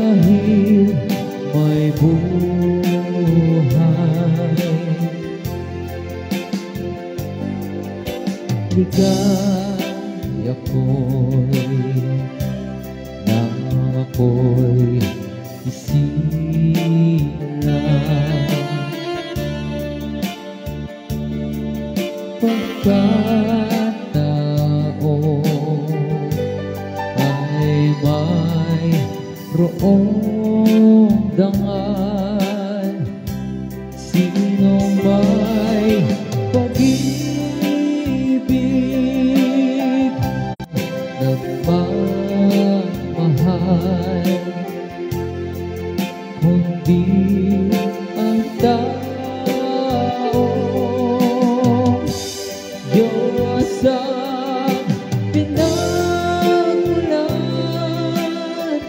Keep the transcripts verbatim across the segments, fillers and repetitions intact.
Dahil may buhay, ligaya ko'y nang ako'y isilang. Pagkatao ay mayroong dangal. Sino may pag-ibig, nagmamahal, kundi ang tao. Diyos ang pinagmulan,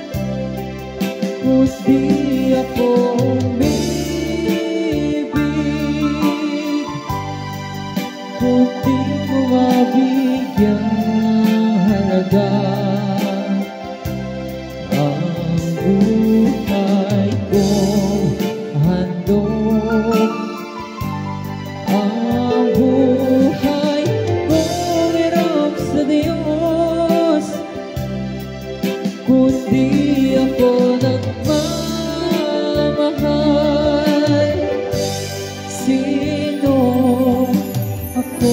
kundi ako umibig, kundi ko mabigyang halaga. Ang buhay kong handog, ang buhay kong hiram sa Diyos, kundi ako nagmamahal. Sino ako?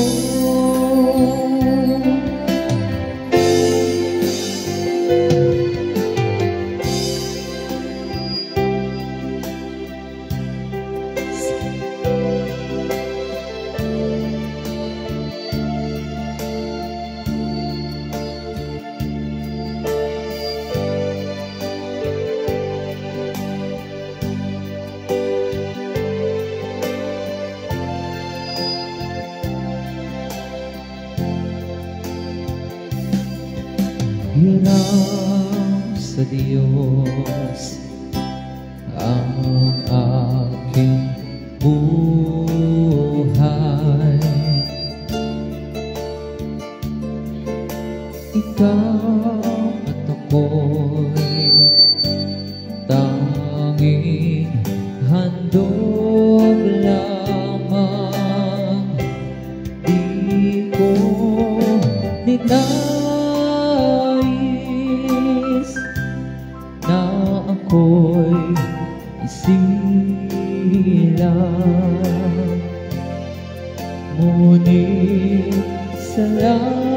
Hiram sa Diyos ang aking buhay. Ikaw at ako'y tanging handog lamang. Di ko ninais na ako'y isilang. Ngunit salamat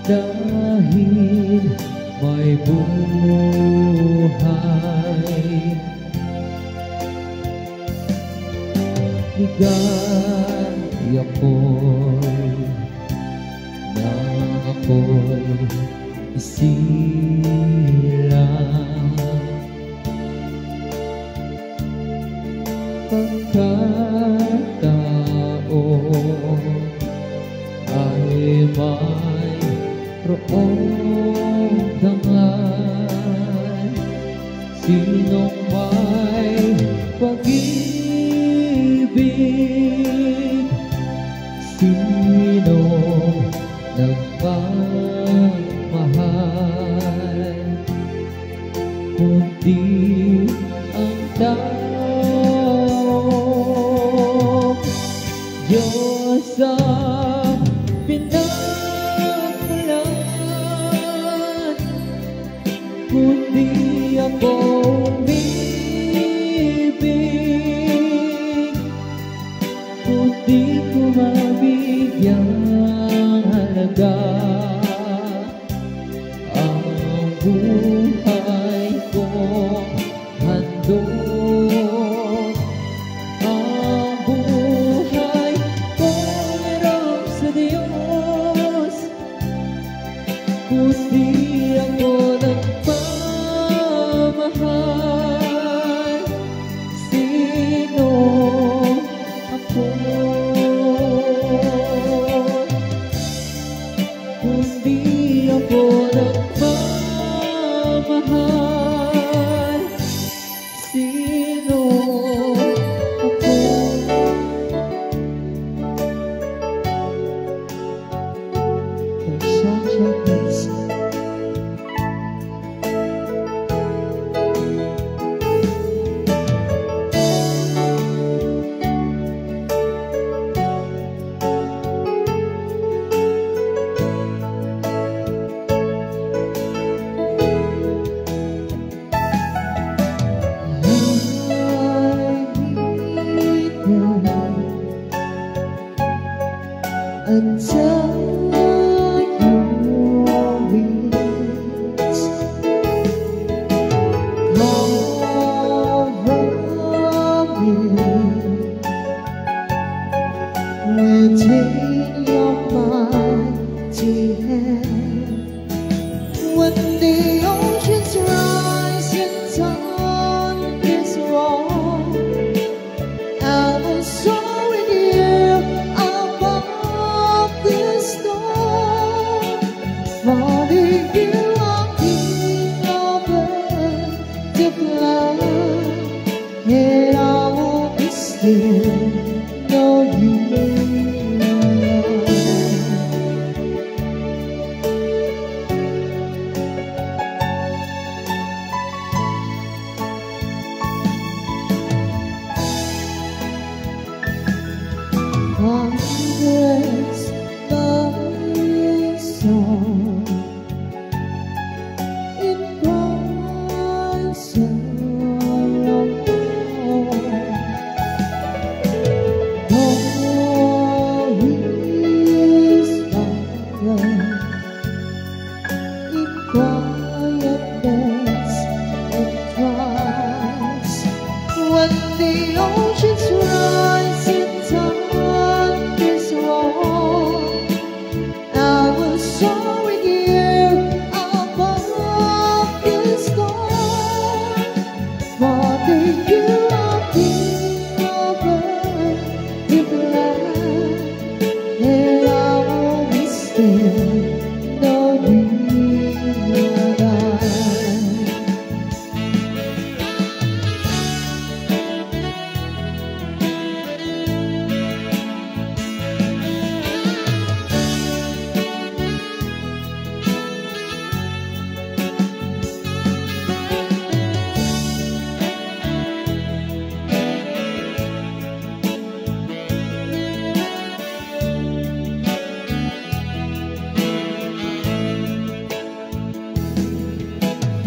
dahil may buhay. Ligaya ko'y na ako'y isilang. Pagkatao ay mayroong dangal. Sinong may pag-ibig? Sino nagmamahal? Kundi ang tao. Diyos ang pinagmulan, kundi ako umibig, kundi ko mabigyang halaga ang buhay kong handog. Ang buhay kong hiram sa Diyos, kundi ako nagmamahal. Sino ako? Kundi ako nagmamahal. Sino ako? Ang song for peace. Quietness and trust. When the oceans rise and thunders roar, I will soar with you above the storm. Father, you are King over the flood, and I will be still, know you are God.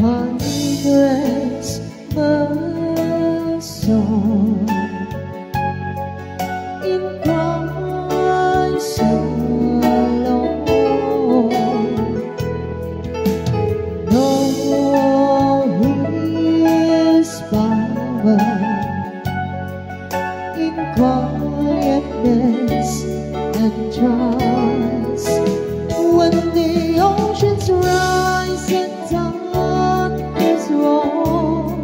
Find rest, my soul, in Christ alone. Know His power in quietness and trust. When the oceans rise and thunders roar,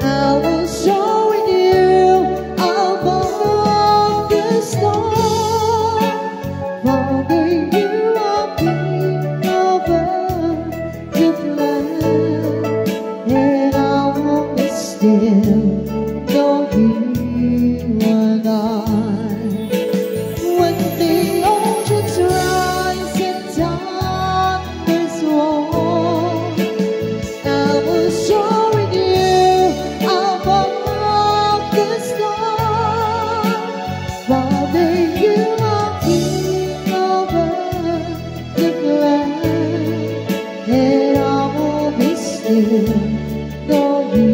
I will soar with you above the storm. Father, you are King over the flood, and I will be still, know you are God. When the oceans rise and thunders roar, I will soar with you above the storm. Father, you are King over the flood, and I will be still, know you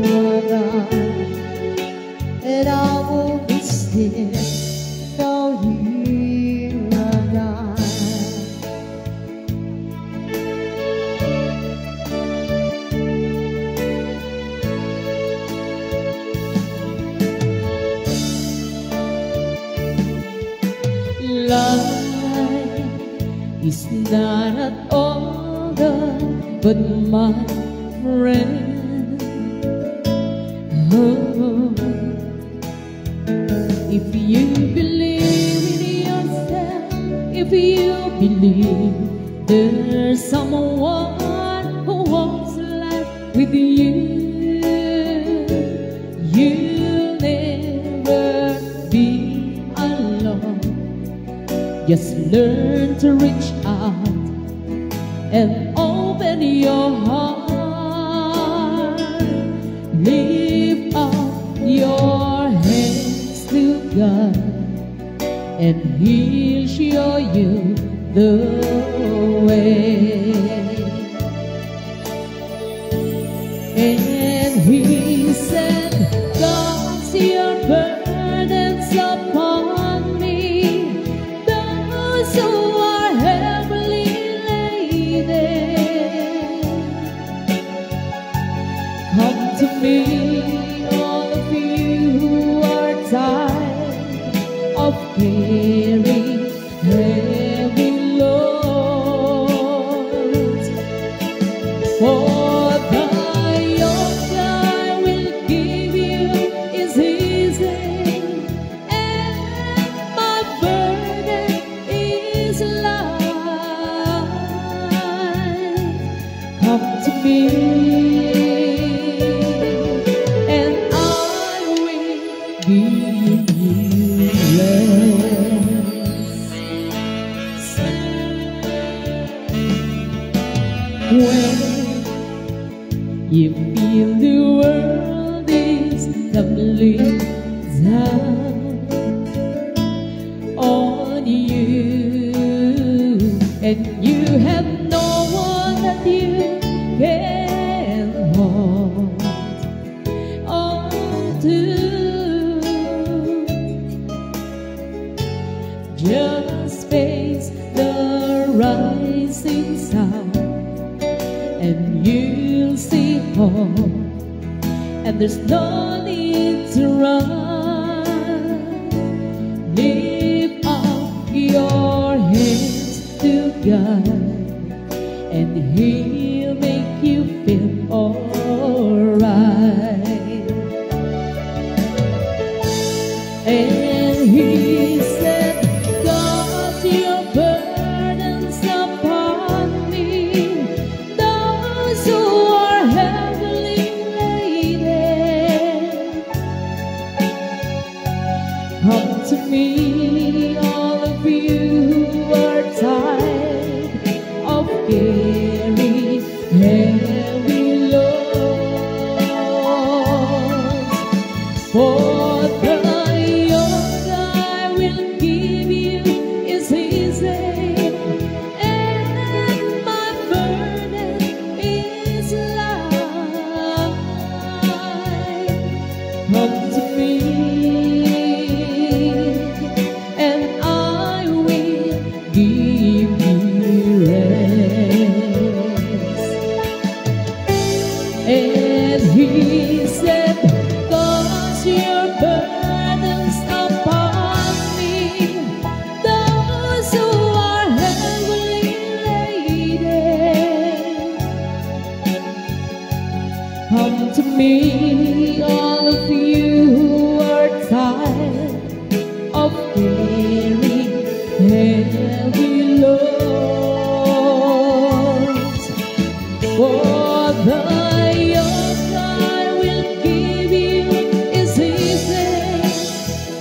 are God. And I will be still, know you are God. Life is not at all good, but my friend. Oh, if you believe in yourself, if you believe there's someone who walks life with you, you'll never be alone. Just learn to reach out and open your heart. Lift up your hands to God, and He'll show you the way. And He said, "Cast your burdens upon me, those who are heavily laden. Come to me, all of you who are tired of carrying heavy loads. For the yoke I will give you is easy, and my burden is light. Come to me, and I will give you rest." When you feel the world is tumbling down on you, and you have no one that you can hold on to, just face the rising sun. You'll see hope, and there's no need to run. Lift up your hands to God, and He'll make you feel alright. And He said, "Cast your burdens upon me, those who are heavily laden. Come to me, all of you who are tired of carrying heavy loads. For the yoke I will give you is easy, and my burden is light. Come to me, and I will give you rest." And He said, "Cast your burdens upon me, those who are heavily laden. Come to me, all of you who are tired of carrying heavy loads. For the yoke I will give you is easy,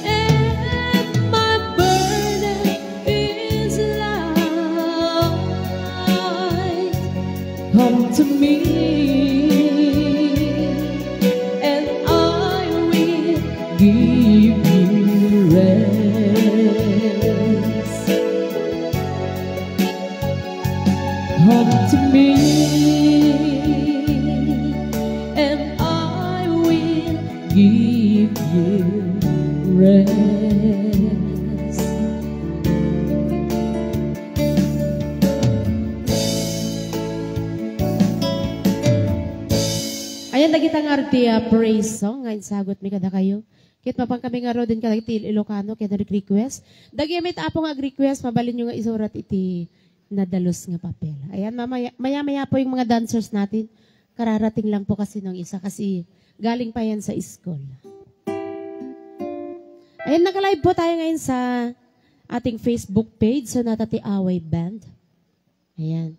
and my burden is light. Come to me, and I will give you rest. Come to me, and I will give you rest." Ayan dagita nga adi a praise song nga insagutmi kadakayo. Ket mapan kami ngaruden kadagiti Ilocano ket nag-request. Dagiti met, Apo, nga ag-request, mabalinyo nga isurat iti nadalus nga papel. Ayan, mamaya, maya-maya po yung mga dancers natin. Kararating lang po kasi nung isa kasi galing pa yan sa school. Ayan, naka-live po tayo ngayon sa ating Facebook page, Sonata ti Away Band. Ayan.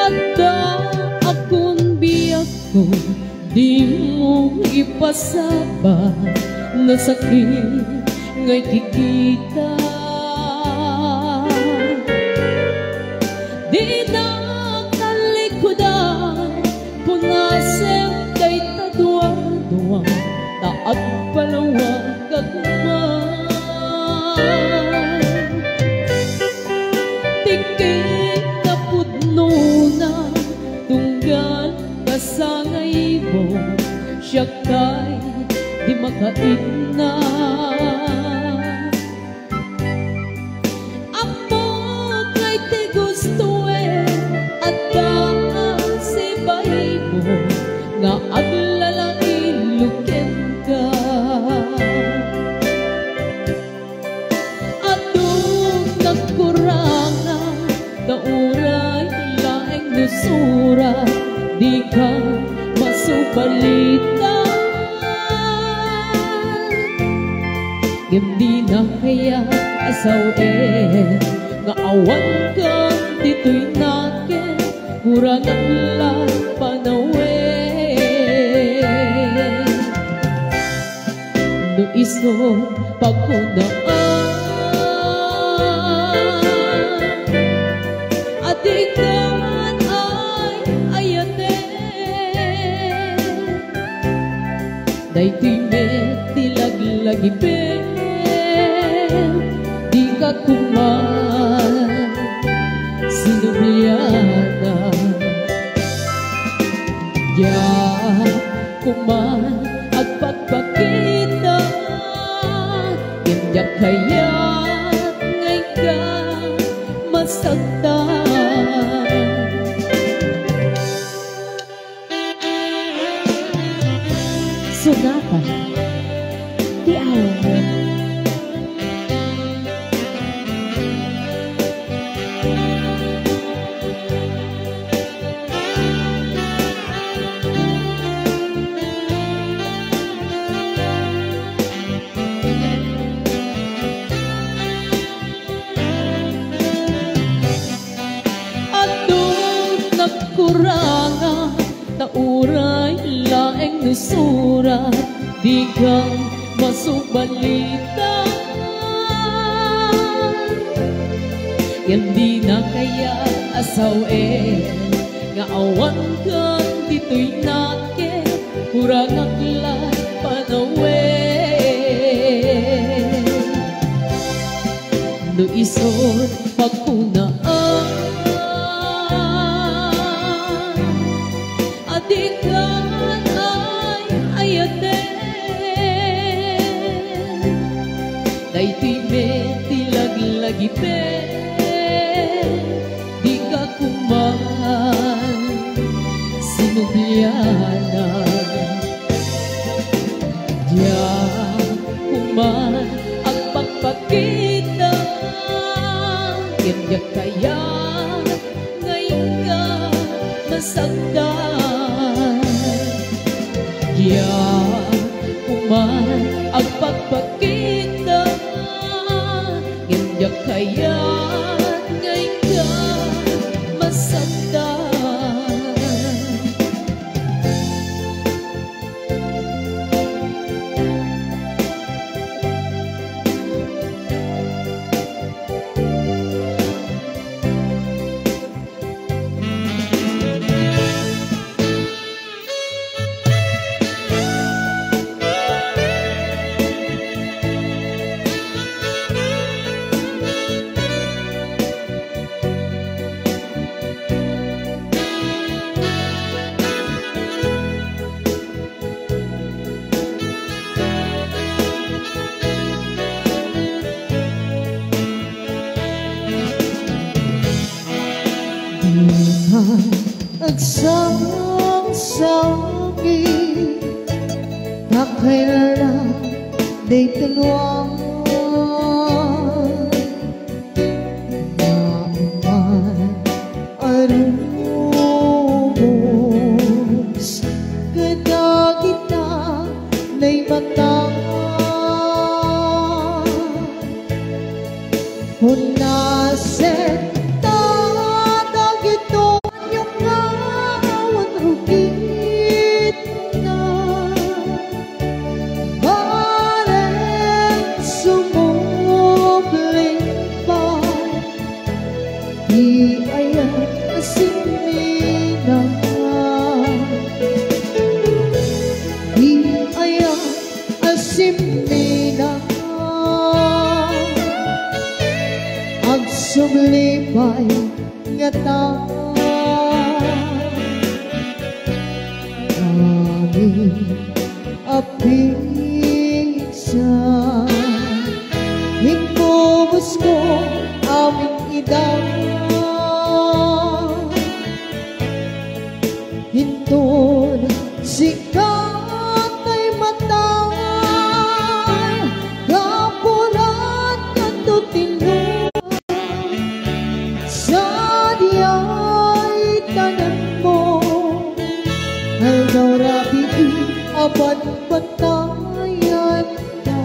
Adda a kunbiakko, dimo ipasaba no sakit nga ikikita. Dinak talikudan, punasen dayta duadua, ta agpalawagak man. Ti kinapudnona, tunggal kasangaymo, siak tay di makainna. Ammok ngay ti gustoem, adda a sibaimo nga aglalailu kenka. Adun nagkurangan, ta uray laeng no surat, dika masubalitan. Ngem dinak kayat a sawen nga awanka ditoy nakem, kurangan la panawen. No isu pakunaan, a dikan ay-ayaten. Daytoy met ti laglagipem, dika koma sinubliana. Diak koma agpakpakita, ngem diak kayat nga ika masaktan. Sonata ti Awan. Adu nagkurangan, ta uray laeng no surat, dika masubalitan. Ngem dina kayat a sawen nga awan ken ditoy nakem, kurangak la panawen. No isut pakunaan a dikan ay-ayaten, daytoy met ti laglagipem, dika koma sinubliana. Diak koma agpakpakita, ngem diak kayat nga ika masaktan. Diak koma agpakpakita, ngem diak kayat nga ika masaktan. Dika agsangsangi, ta kayatna daytoy a lugar. Maumay a rubos kadagita naimata. Hunasen ta dagitoy nga awan rugitna. Bareng sumubli pay ti ayat a simmina. Ti ayat a simmina. Agsubli pay ngata. Amin a pisan, inkubusko amin ida. Inton sika tay matay, gapu laeng kanto ti lua. Sadiay tanemmo, aldaw rabii a banbantayanta.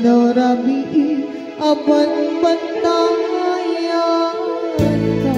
No rabii a banbantayan ka.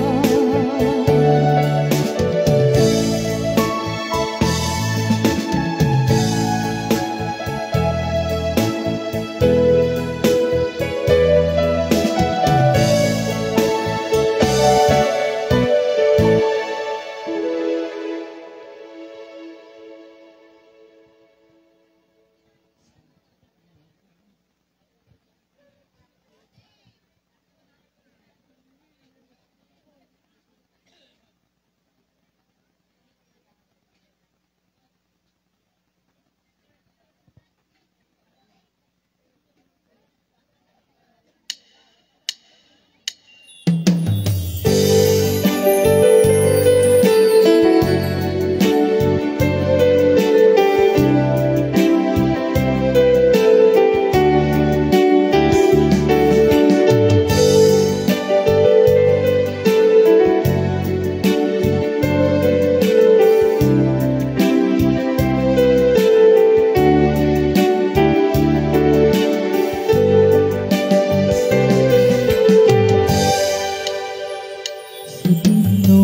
Sino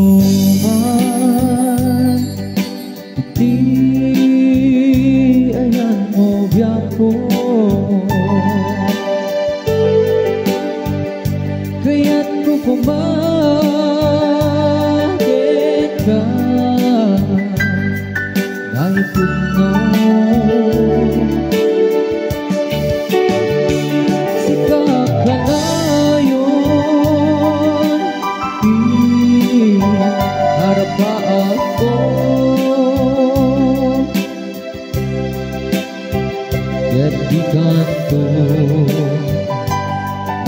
man iti ayanmo, biangko, kayatko koma kenka. Naipunno. Sika kanayon ti arpaakko. Ket dikanto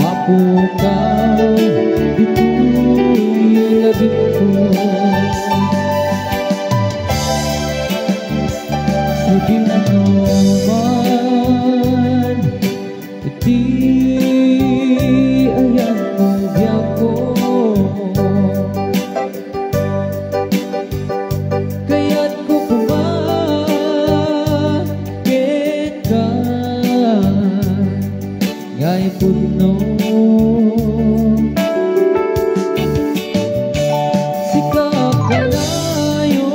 mapukaw ditoy lagipko. Sino man iti ayanmo, biangko, kayatko koma kenka. Naipunno. Sika kanayon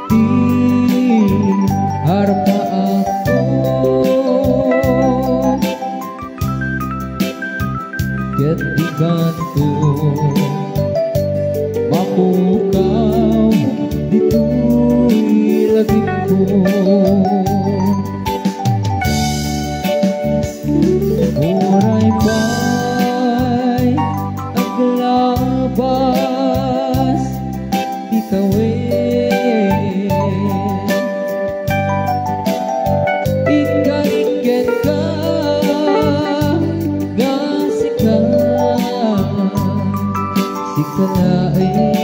ti arpaakko. Ket dikanto mapukaw ditoy lagipko. Uray pay aglabas ti kawes, ikari kenka nga sika, sika laeng.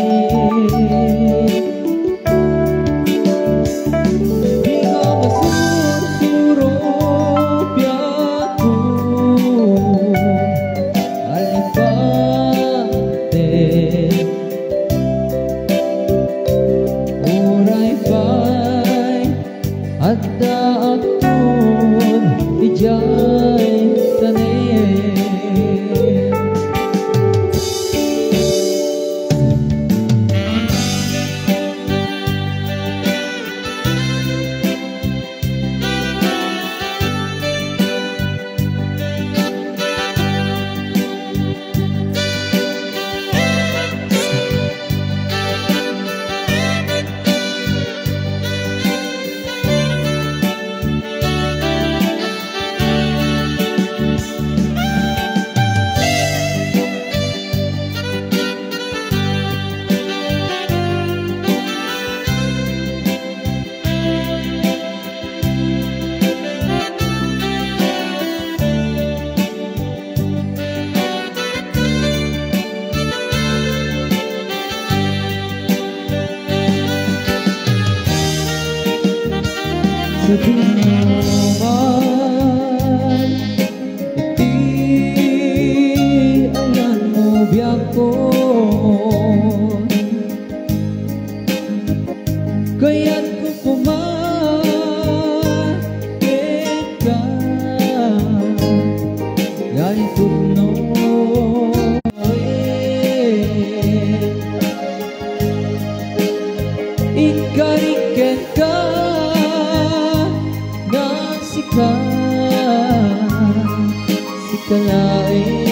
Di nga masursuro biagko, alipate. Uray pay adda agtun idiay tanem. Pudno. Ikari kenka nga sika, sika laeng.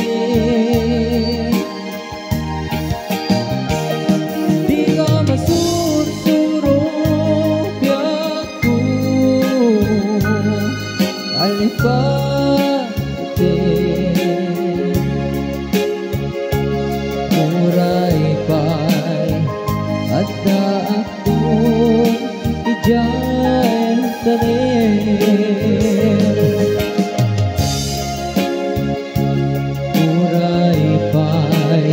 Dika masursuro, biagko, alipati. Uray pay addaakto idiay tanem. Uray pay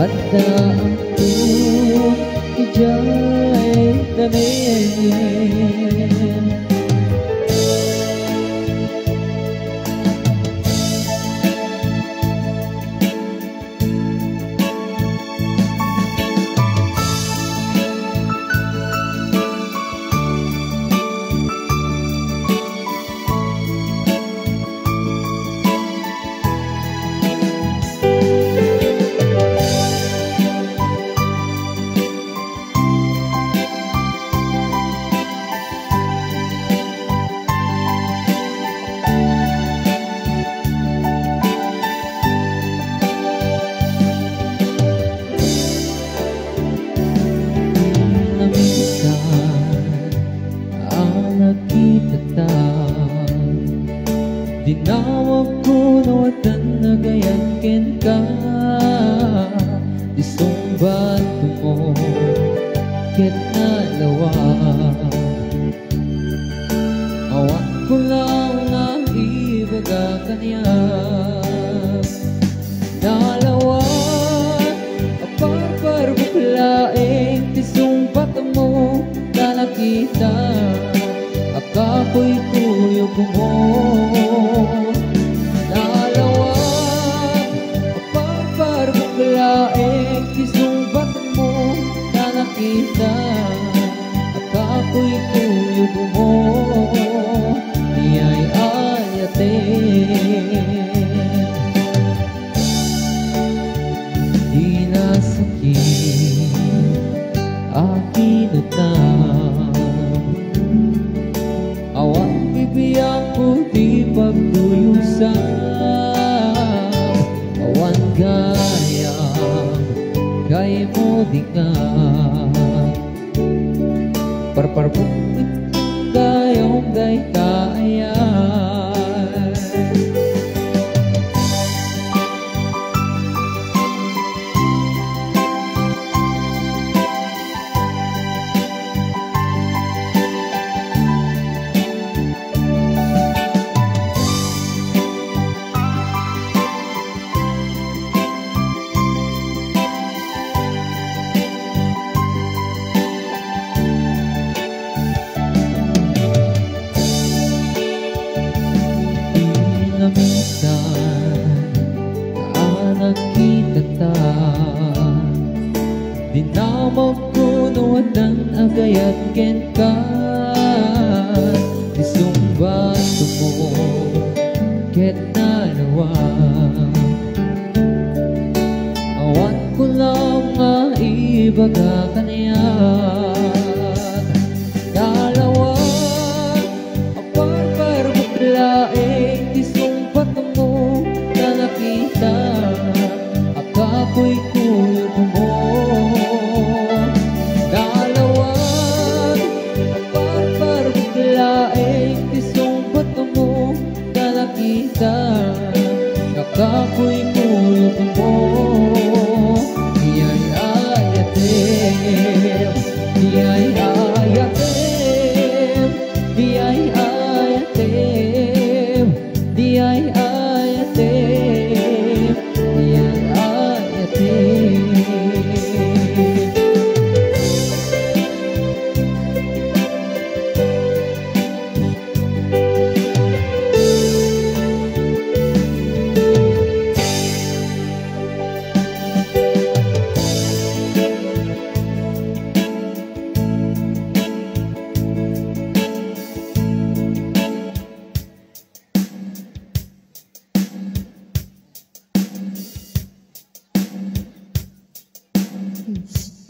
addaakto idiay tanem. Minsan a nakitata, dinawagko no addan agayat kenka, ti sungbatmo ket nalawag. Awan kulang nga ibaga kaniak. Nalawag a parparbuk laeng ti sungbatmo, ta nakita a kapuy kuyogmo. Nalawag a parparbuk laeng ti sungbatmo, ta nakita a kapuy kuyogmo. Diay ayatem, di nasakit a kinunam. Awan bibiangko ti pagtuyosan, awan gayam kaymo dingan. Parparbukit gayam dayta ayat. Di na minsan a nakitata, dinamagko no addan agayat kenka, ti sungbatmo ket nalawag. Awan kulang nga ibaga kaniak. Nalawag a parparbuk laeng ti sungbatmo, ta nakita a kapuy kuyogmo. Nalawag a parparbuk laeng ti sungbatmo, ta nakita a kapuy kuyogmo. Diay ayatem, diay ayatem, diay ayatem, diay ayatem, diay ayatem.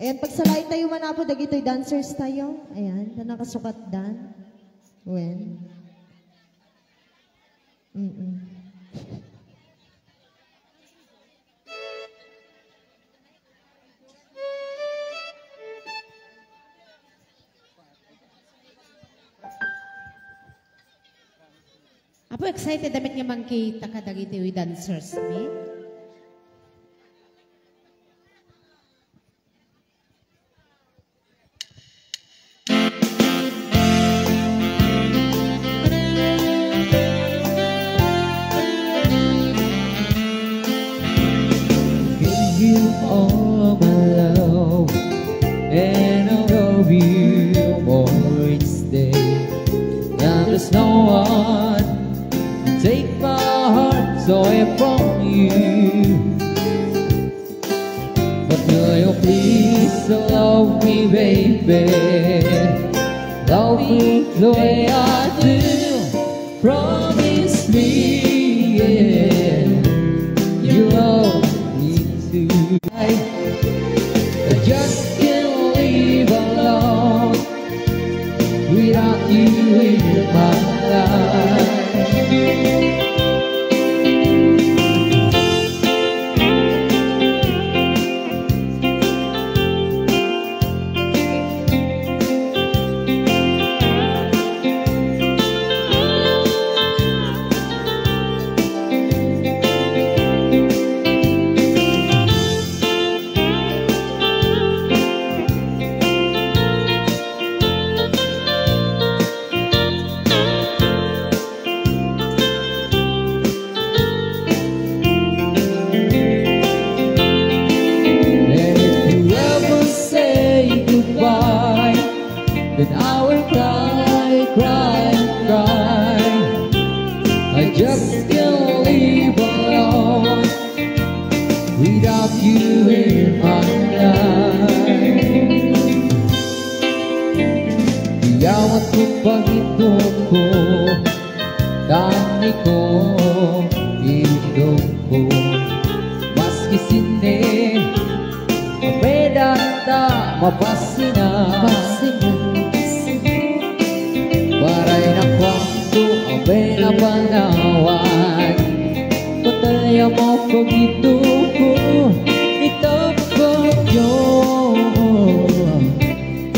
Ayan, pagsalaitayo man, Apo, dagitoy dancers tayo. Ayan, ta nakasukatdan. Wen. Mm-mm. Apo, excited damit nga mangkita kadagiti dancers mi. Give you all my love, and I love you more each day. And there's no one take my heart away from you. But will you please love me, baby? Love me the way I do. Promise me, yeah, you love me too. I just can't live alone without you in my life. And if you ever say goodbye, then I will cry, cry, cry. I just can't live alone without you in my life. Yawan ko pagitong ko, tani ko, itong ko. Maski sine, mapedanta, mapasina. Mapasina. Baray na kuanto, abe na panawan. Patay mo pagitong ko, itapag yo.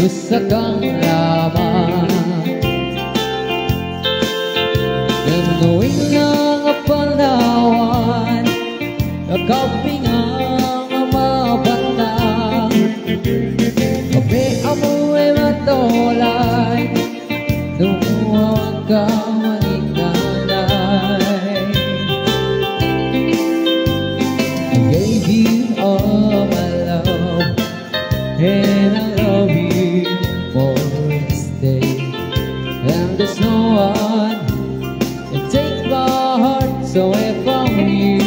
Usa kang laman. Ken no inna nga panawan, kapinnang a mabata. Kape amoy matulay, no awan ka manikanay. I gave you all my love. And I love you more each day. And there's no one can take my heart away from you.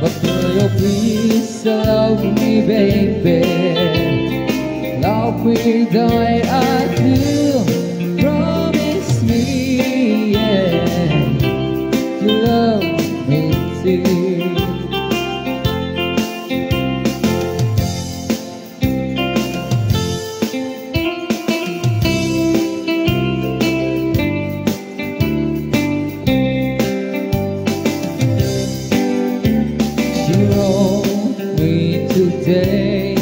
But will you please love me, baby? Love me the way I do. Promise me, yeah, to love me too. She wrote me today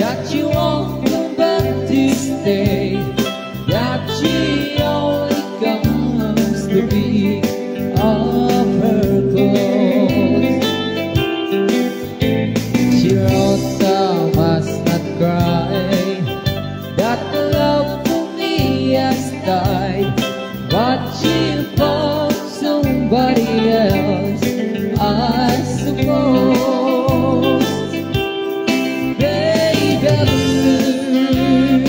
that you won't come back to stay, that she only comes to be of her clothes. She wrote, "I must not cry, that love for me has died," but she found somebody else, I suppose. Baby blue,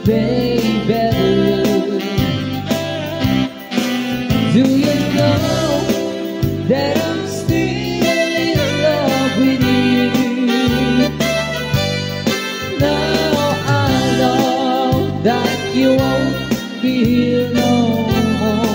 baby blue, do you know that I'm still in love with you? Now I know that you won't be here no more.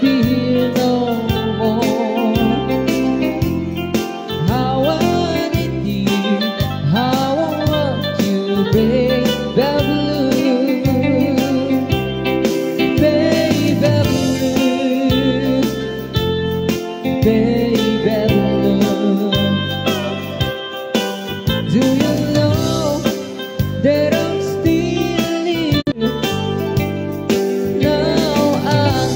Be no more. How I need you, how I want you, baby blue, baby blue, baby blue. Do you know that I'm still here? Now I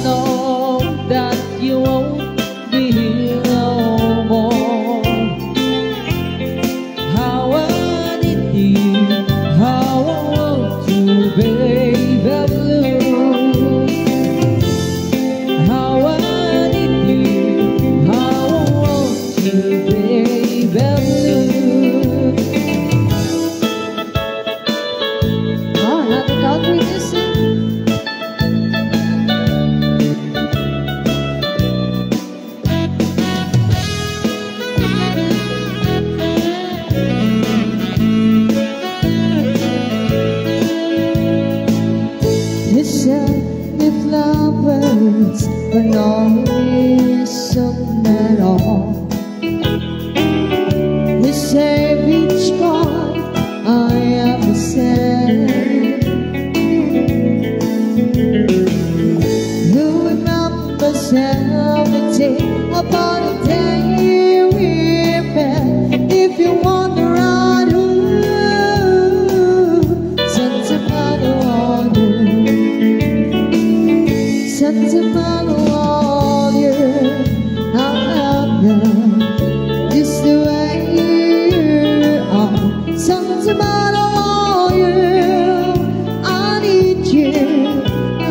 know that you won't be here no more. How I need you, how I want you, baby blue. How I need you, how I want you, baby blue. Oh, happy country music. They said the flowers were no reason at all. The savage God I ever said. Who remembers everything about the day we met? If you wonder out who, sentimental lawyer, sentimental lawyer, I love you just the way you are. Sentimental lawyer, I need you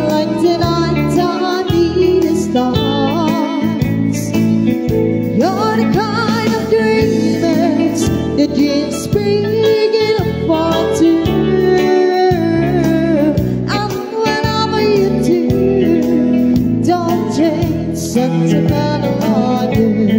like the night I need the stars. You're the kind of dreamers that dreams big enough for two. And whatever you do, don't change, sentimental lawyer.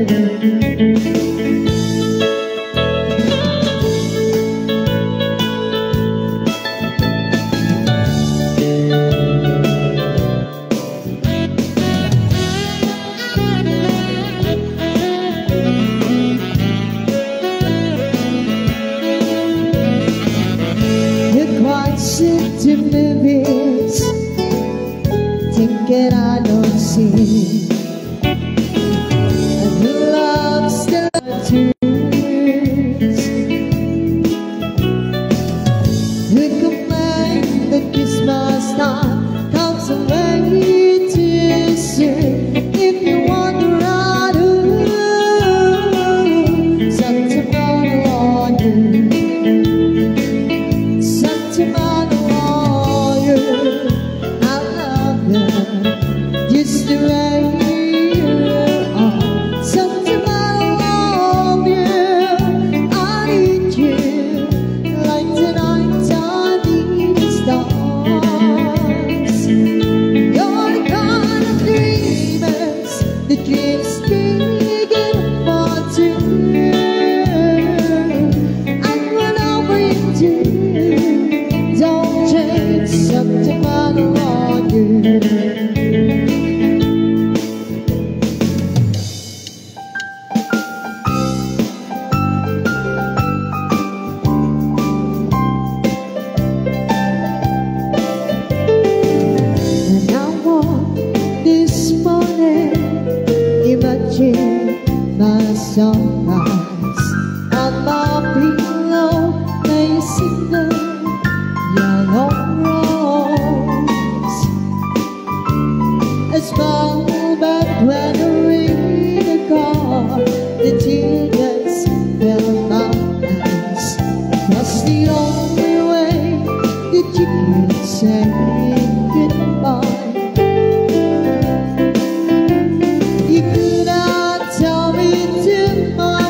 You're quite sick to movies, thinking I don't see. And love still tears. We complain that Christmas time comes away too soon. If you wonder out who, sentimental lawyer, sentimental lawyer, I love you just the way you are. Sentimental lawyer, I need you like the night I need the stars. You're the kind of dreamers that dreams big enough for two. And whatever you do, don't change, sentimental lawyer. And I want this morning, imagine my sunrise on my pillow, now you sit there, yellow rose. A smile back when I read the card, the tears fill my eyes. That's the only way that you can say goodbye. You could not tell me to my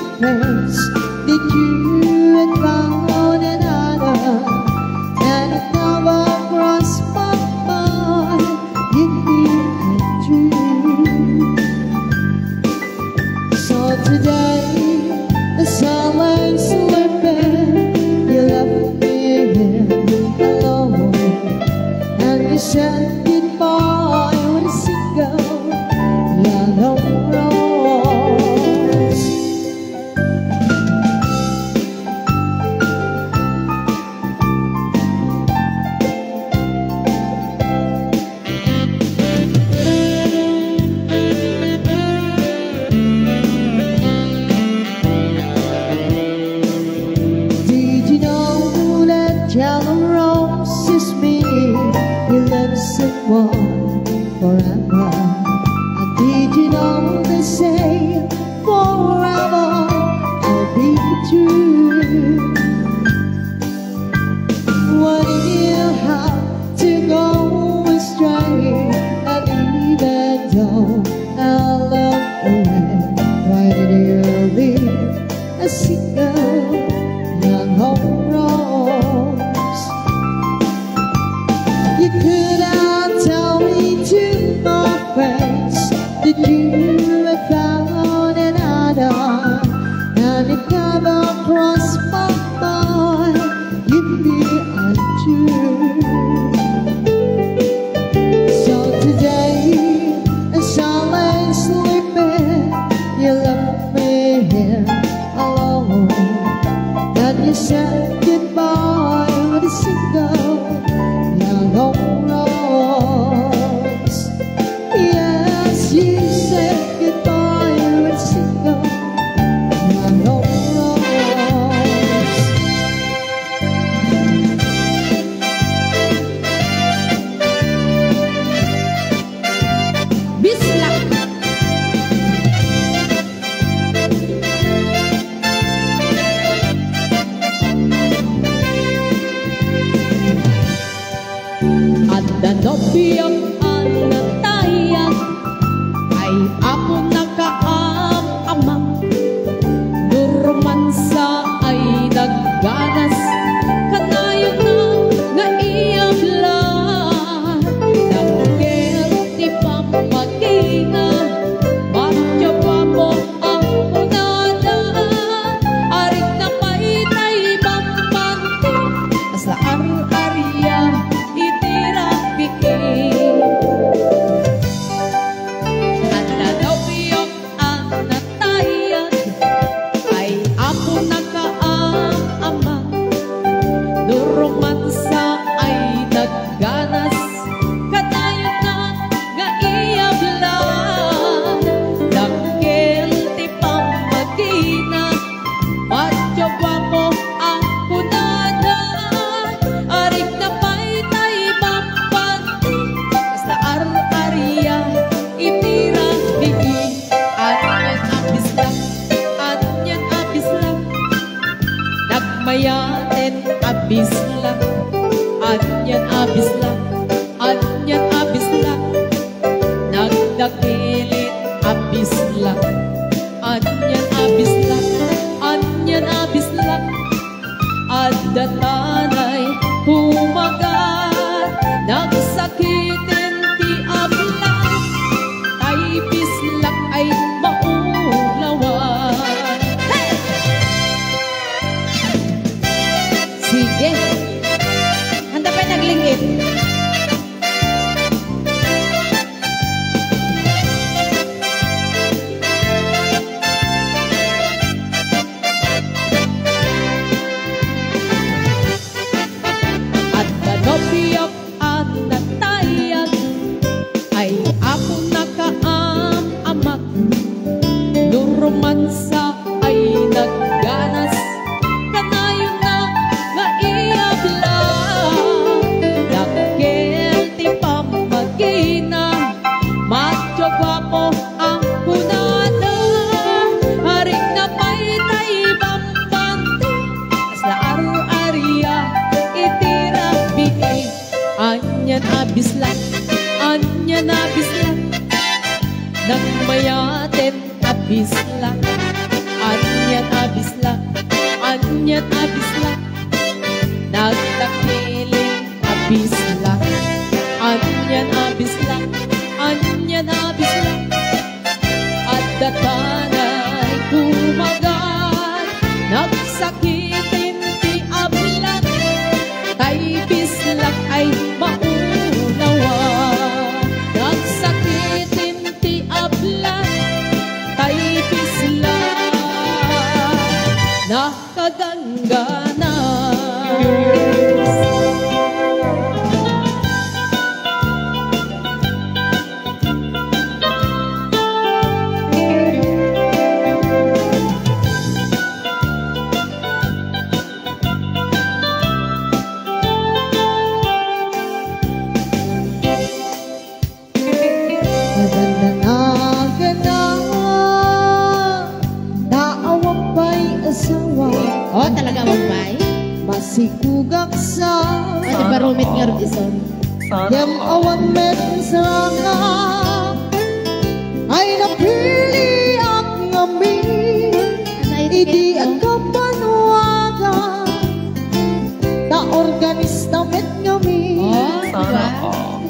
I love the way right you leave a single young home rose. You could not tell me to my face that you have found another, and it never crossed my mind you'd be untrue. So today, as I lay sleeping, you left me here alone, and you said goodbye with a single yellow rose. Yes, you said goodbye with a single yellow rose. Bislak. Adda nobiok a natayag, ay Apo nakaam-amak. No romansa ay nagganas, kanayonna nga iyabla. Dakkel ti pammagina, matio guapo a kunada, arigna pay tay bambanti, kasla ar-aria iti rabii. Adda nobiok a natayag, ay Apo nakaam-amak. No romansa ay nagganas, kanayonna nga iyabla. Dakkel ti pammagina, matio guapo a kunada, arigna pay tay bambanti, kasla ar-aria iti rabii. Anian a bislak, anian a bislak, nagmayaten a bislak. Anian a bislak, anian a bislak, nagdakkelet a bislak. Anian a bislak, anian a bislak, adda tanay kumagat, nagsakiten ti abla, tay bislak ay maulawan. Hey! Sige. Handa pay naglinggit. Adda nobiok a natayag, ay Apo nakaam-amak. No romansa ay nagganas, kanayonna nga iyabla. Dakkel ti pammagina, matio guapo a kunada, arigna pay tay bambanti, kasla ar-aria iti rabii. Anian a bislak, anian a bislak, nagmayaten a bislak. Anian a bislak, anian a bislak, nagdakkelet a bislak. Anian a bislak, anian a bislak, adda tanay kumagat, nagsakiten ti abla, tay bislak ay maulawan. Nagsakiten ti abla, tay bislak nakagangganas. Naganda na gana, ta awan pay asawa. Oh, talaga awan pay? Masikugak sa. Ano ba rumit nga Robinson? Ngem awan met sarangak. Organista met ngamin. Oh, di ba? Sana all.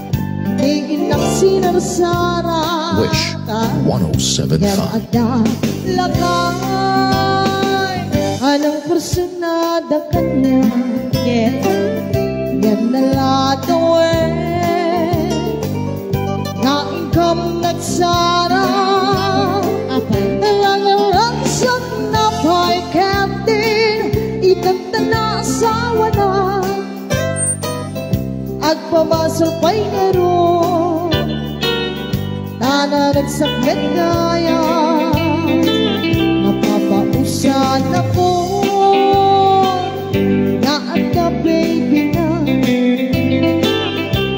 Di innak sinarsara. Wish one oh seven five. Ngem adda lakay. Anong personada kanya? Yes. Ngem nalatawen. Nga inkam nagsara. Apay? Nalalagsakna pay ketdin, itanta na asawana. Agpabasol pay ngarud, ta naragsak met nga aya. Napapausanakon nga adda baby na.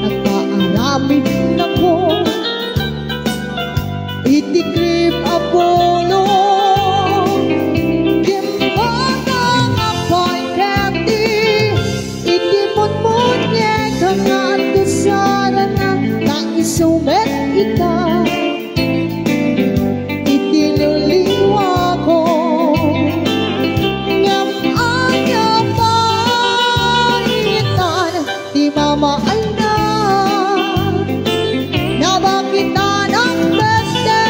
Nagpaaramidna ko iti cream a polo. Kimmata nga pay ketdi iti munmunyek nga adda sarana, ta isu met ita iti liwliwako. Ngem ania pay itan ti mamaayna, nabakitan a peste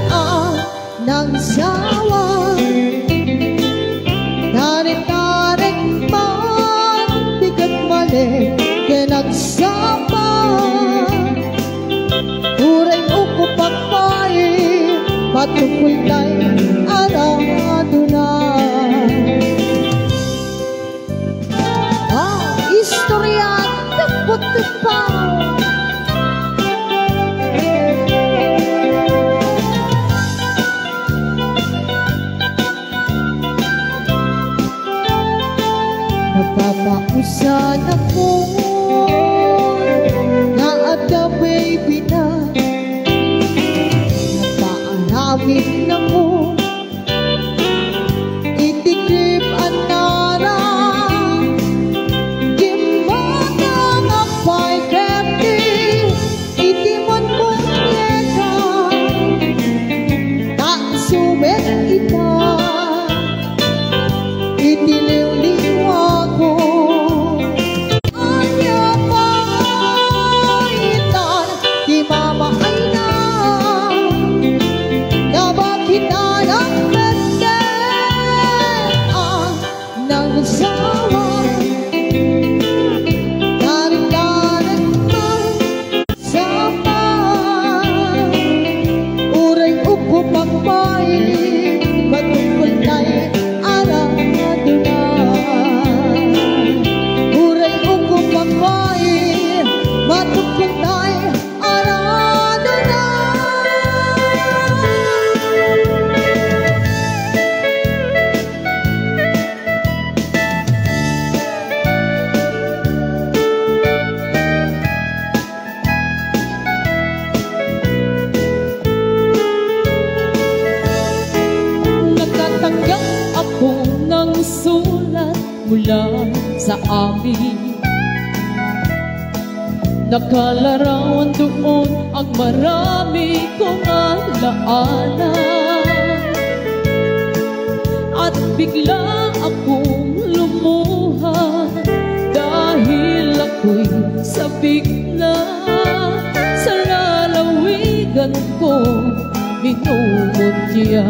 a nagsawa. Tarik-tarik man ti ketmale ken agsapa. Uray ukop a pay, matukultay aradona. Ah, istorya, tepot-tepot. Napapausanakon nga adda baby na. Napaaramidnakon iti cream a nana. Kimmata nga pay ketdi iti munmunyeka. Ta isu met ita iti liwliwako. Ania pay itan ti mamaayna, nabakitan a peste a nagsawa. Tarik-tarik man sapa, uray ukop a pay, matukultay aradona. Uray ukop a pay, matukultay aradona. Nakatanggap ako ng sulat mula sa amin. Nakalarawan doon ang marami kong alaanan. At bigla akong lumuha dahil ako'y sabik na sa lalawigan ko minumutya.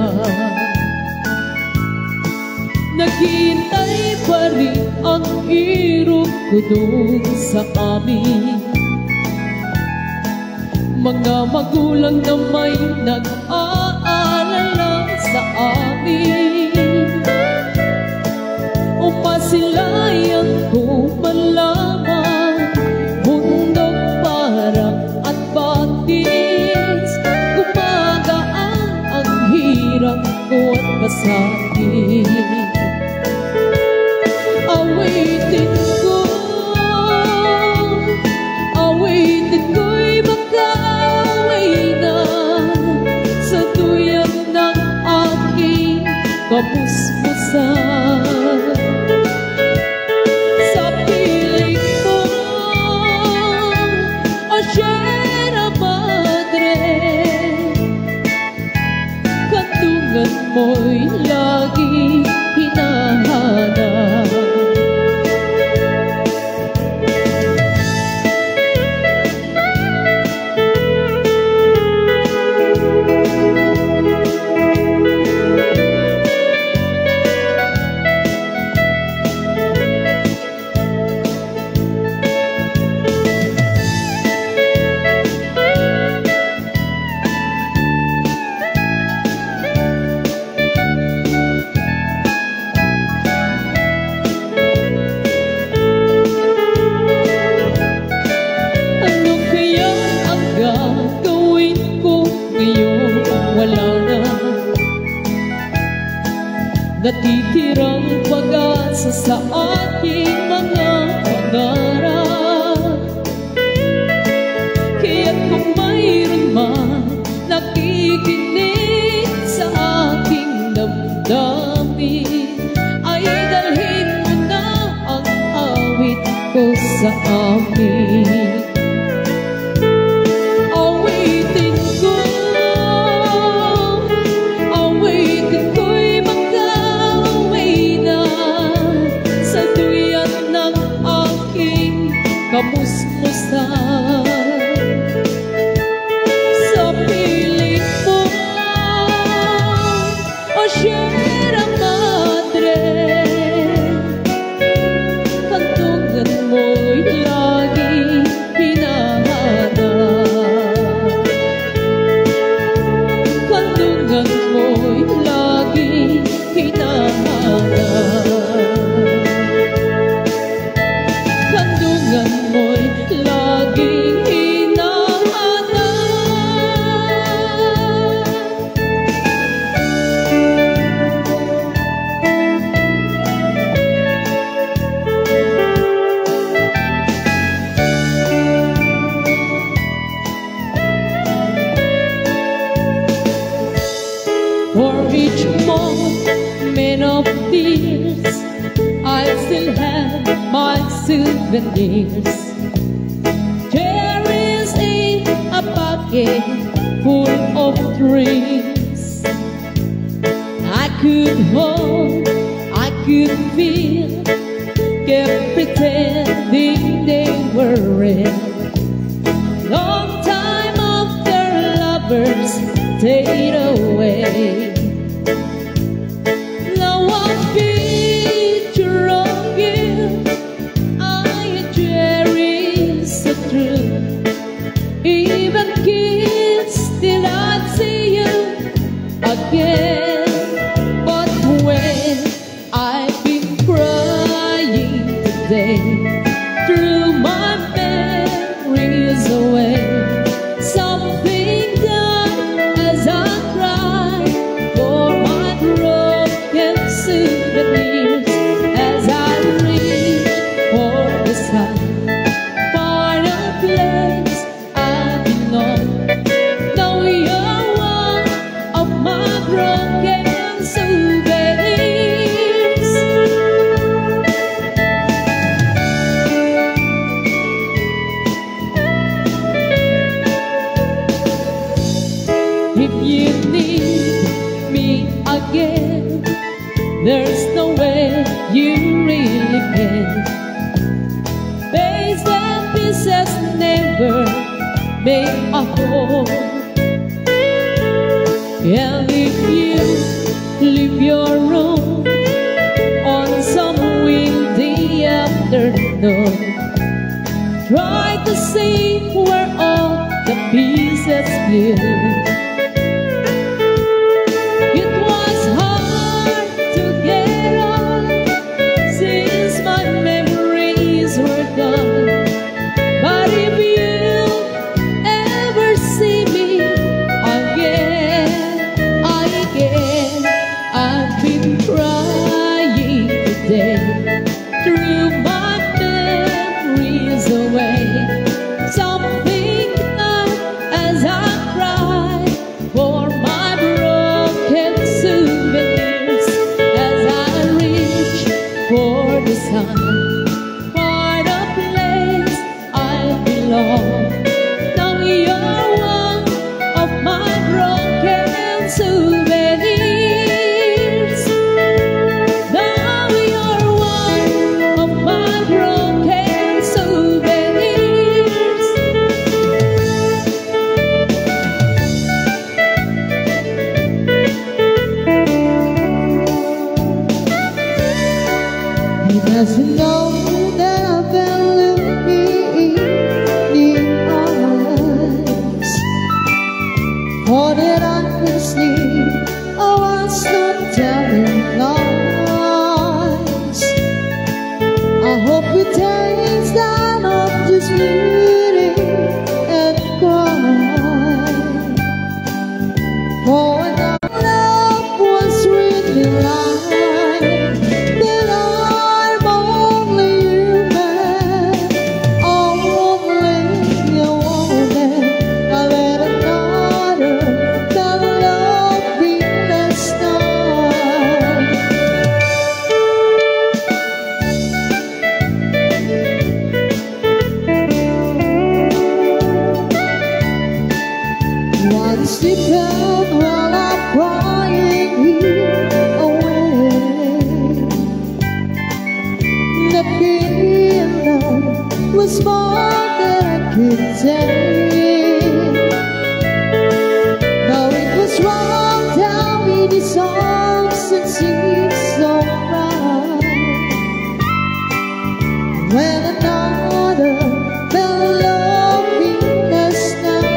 Naghihintay pa rin ang irog ko doon sa amin. Mga magulang na may nag-aalala sa amin. Umasilayan ko man lamang, bundok, parang at batis. Gumagaan ang hirap ko at masakit. Awitin ko, awitin ko'y makaway na sa tuyag ng aking kamusmusan. Sa piling mo, O Sierra Madre, kanlungan mo'y laging hinahanap. Titirang pag-asa sa aking mga pangarap. Kaya't kung mayroon man nakikinig sa aking damdamin, ay dalhin mo na ang awit ko sa amin. Awitin ko, awitin ko'y makauwi na sa duyan ng aking kamusmusan. Sa piling mo, O Sierra Madre, kantungan mo'y laging hinahanap. Kantungan mo'y laging hinahanap. Kantungan mo'y laging hinahanap. For each moment of tears, I still have my souvenirs. There is a, a pocket full of dreams. I could hold, I could feel, kept pretending they were real. Long time after lovers fade away. Now a picture of you I cherish so true. Even kids did not see you again. But when I've been crying today, through my memories away, something died as I cry for my broken souvenirs. As I reach for the sun, find a place I belong. Now you're one of my broken souvenirs. If you need me again, there's no way you really can. Bits and pieces never make a whole. And if you leave your room on some windy afternoon, try to see where all the pieces flew. It was hard to get on since my memories were gone. But if you ever see me again, I guess I've been crying today. Through my memories away, something died as I cry for my broken souvenirs. As I reach for the sun, find a place I belong. Now you're one of my broken souvenirs. Now you're one of my broken souvenirs. He doesn't know that I fell in the eyes. Or that I could sleep, I was not telling lies. I hope he takes down of this beauty and cry. For when our love was really lies. While you sleep and while I'm crying here away, the feeling was more than I could take. Now it was wrong, tell me these songs and seems so right. When another fell in love with the sky.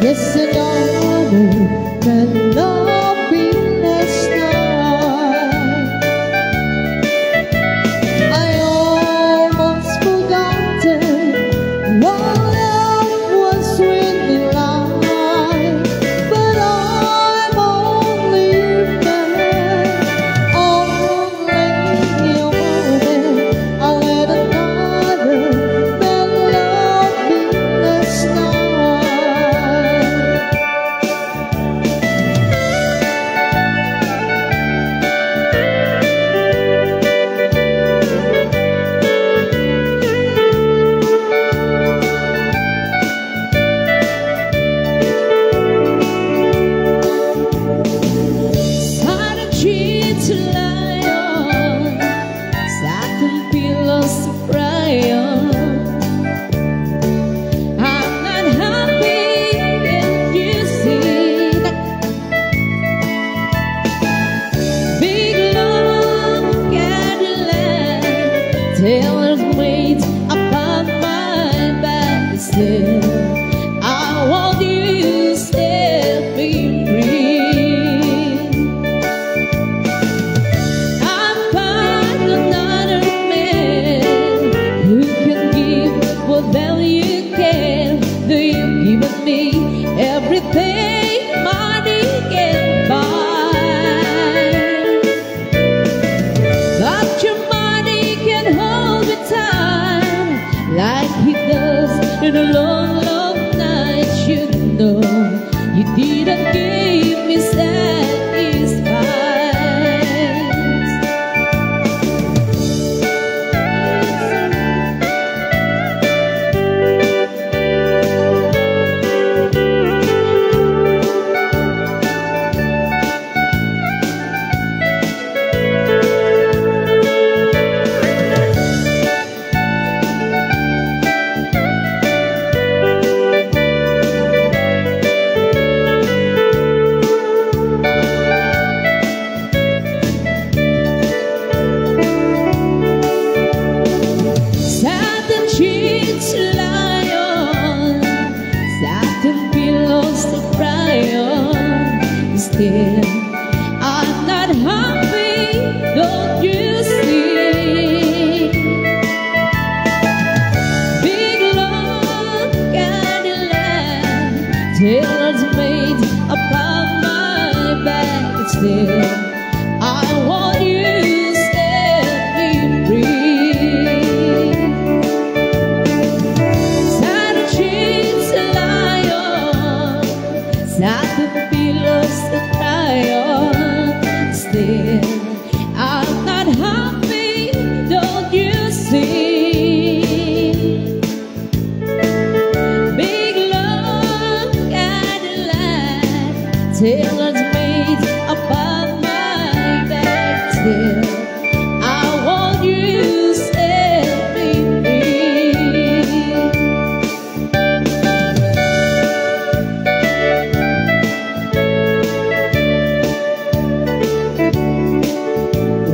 Yes, another fell in love with the sky. I almost forgotten what love was really like, but I'm only human. Oh, Silent sheets to lie on, satin pillows to cry on. I'm not happy, can't you see that? Big long Cadillac, tailor made upon my back. Still, I want you to set me free. I find another man who can give whatever you can. Though you've given me everything money can buy, but your money can hold me tight like it does in a long, long night. You know you didn't give me satisfaction. Satin sheets to lie on, satin pillows to cry on. Still, I'm not happy, don't you see? Big long Cadillac, tailors made upon my back. Still, I want you to set me free. Satin sheets to lie on, satin pillows to cry on. Still, I'm not happy, don't you see? Big long Cadillac, tailors made upon my back. Still, I want you to set me free.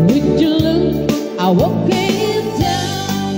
Would you look a walking down?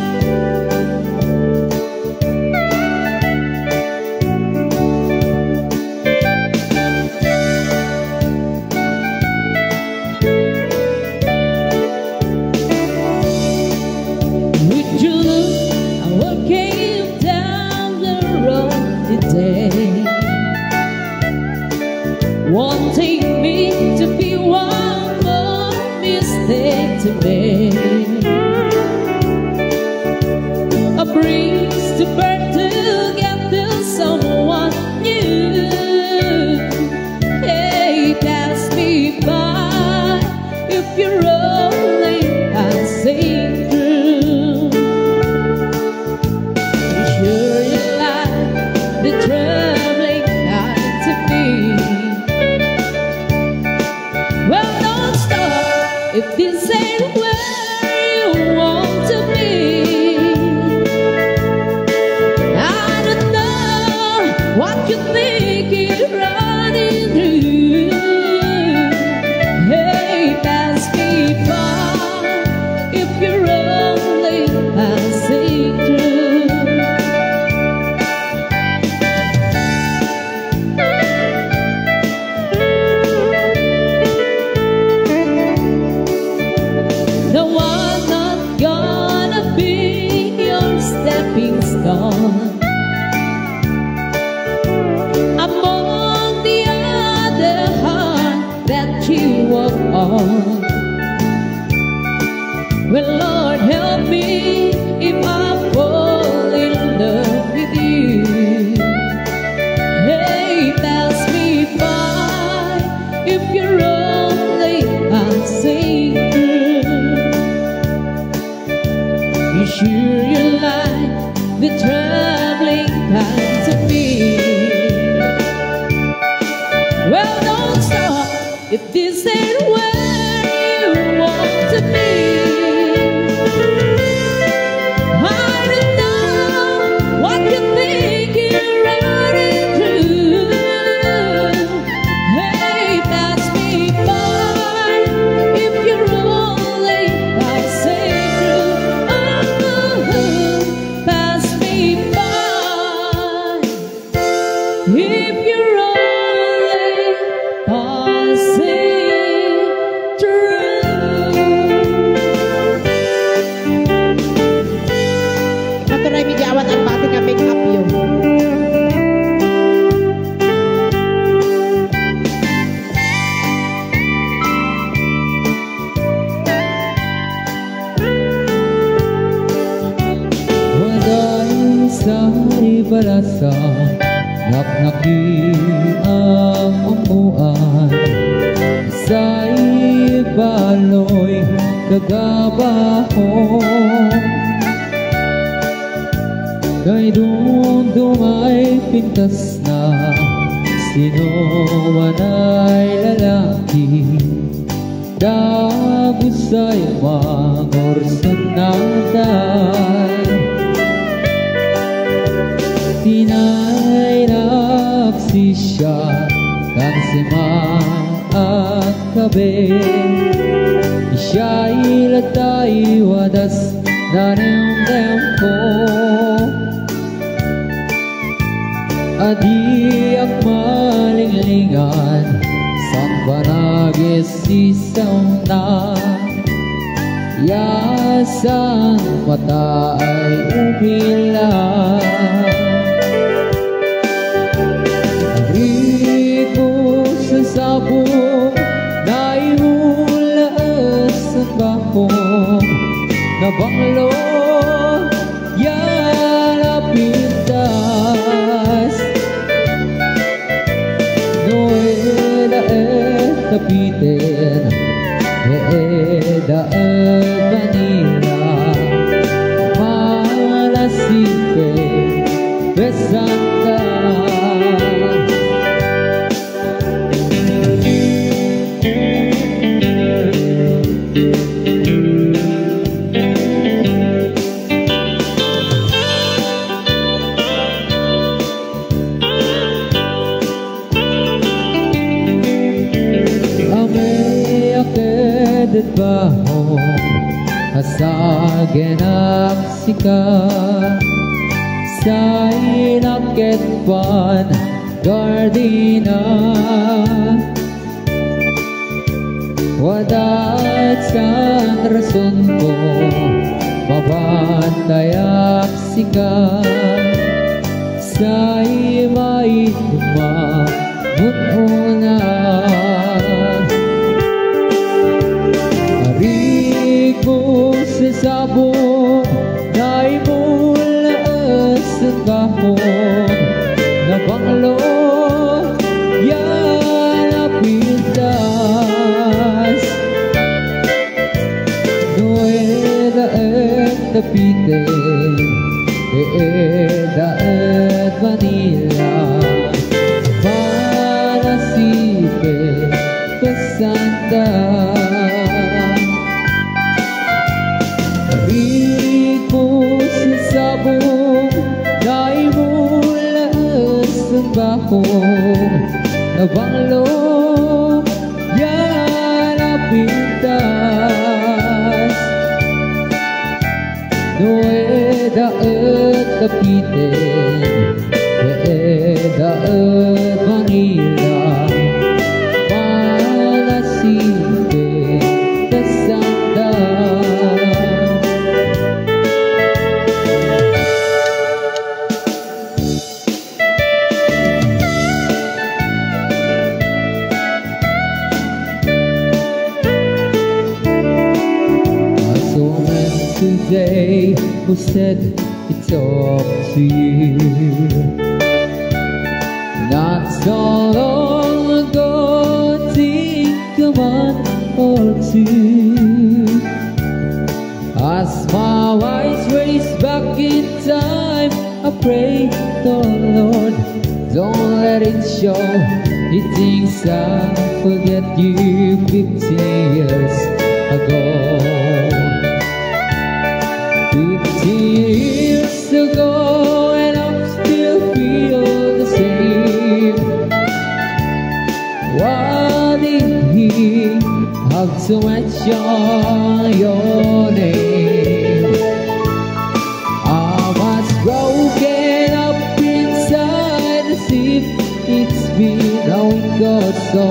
The trembling happened to me. Well, don't stop if this ain't where you want to be. I don't know what you think is running through. Hey, pass me by if you're only passing through. No, I'm not gonna be your stepping stone. I'm on the other hand that you walk on. Well, Lord, help me if I fall in love with you. Hey, pass me by if you're only passing through. You sure you like the traveling kind to me? Well, don't stop if this ain't where you want to be. I don't know what you think you're running through. Hey, pass me by if you're only passing through. Oh, pass me by if you're only passing through. Ipaturaymi diay awan agbati nga make-up yo. Waday saribalasa, naknaki ang ammoan. Say baloy kagabaho. Kay dumdumay pintasna, sino man ay lalaki. Dagus ay mangurson natay. Tinaynak sisya, tan sima agkabe. Siya ilatay wadas na nemnemko. Adiak malinglingan, san panagis sisaona. Ya san mata ay umila. Riku sa sabong, naimula sa bakong, nabanglo ya napintas. No eda et Peter, eda et Manila, manasipay, besanta. Ameak ket baho, asagenak sika, saynak ket pan gardina. Wadat san rasonko, mabantayak sika, say maitma mun una. Ariko sa sabong, naimula sa bakong, nabanglo ya napintas. No eda et Peter, eda et Manila. Bahom na banglo, yan a pintas. No eda et Cavite, eda et Manila, manasipet ta sanda. As always today, who said it's up to you? Not so long ago, think a month or two. As my eyes race back in time, I pray the Lord, don't let it show. He thinks I forget you fifteen years ago. Fifteen years ago, and I still feel the same. Why did he have to mention your name? I was broken up inside as if it's been a week or so.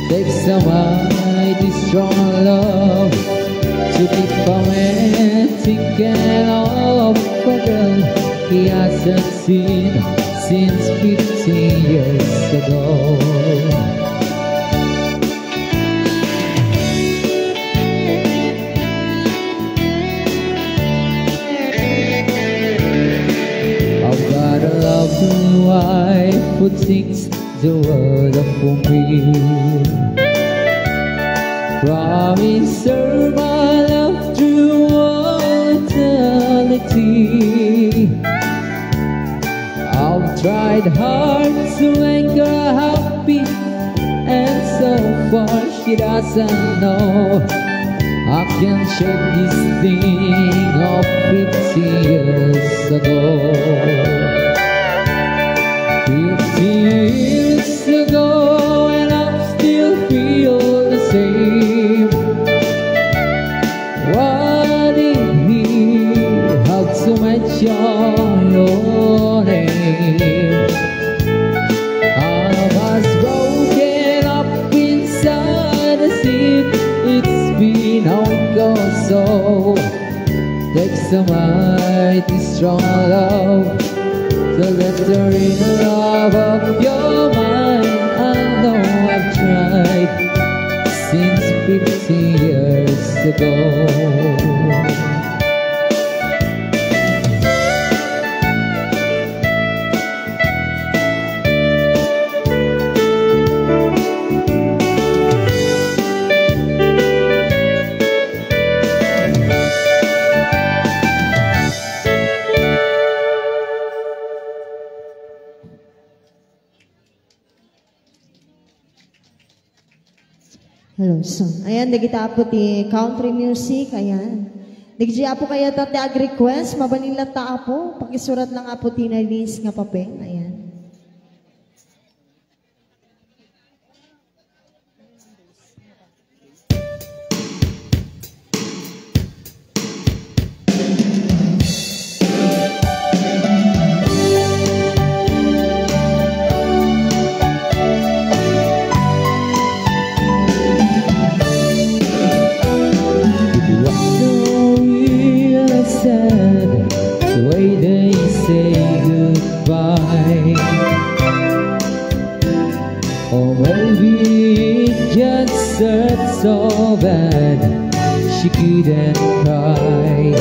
Takes a mighty strong love to keep a man thinking of a girl he hasn't seen since fifteen years ago. I've got a lovely wife who thinks the world of me. Promise her my love through all eternity. I've tried hard to make her happy, and so far she doesn't know I can shake this thing off fifteen years ago. Fifteen years ago, and I still feel the same. Why did he have to mention your name? I was broken up inside as if it's been a week or so. Takes a mighty strong love to let her in love of your mind. I know I've tried since fifteen years ago. Hello, so, ayan, dagiti apo ti country music, ayan. Dagiti apo kayat ti ag-request, mabalin latta, apo, pakisurat lang, apo, ti na-list nga papel, ayan. It was so real, I said, the way they say goodbye. Or maybe it just hurt so bad she couldn't cry.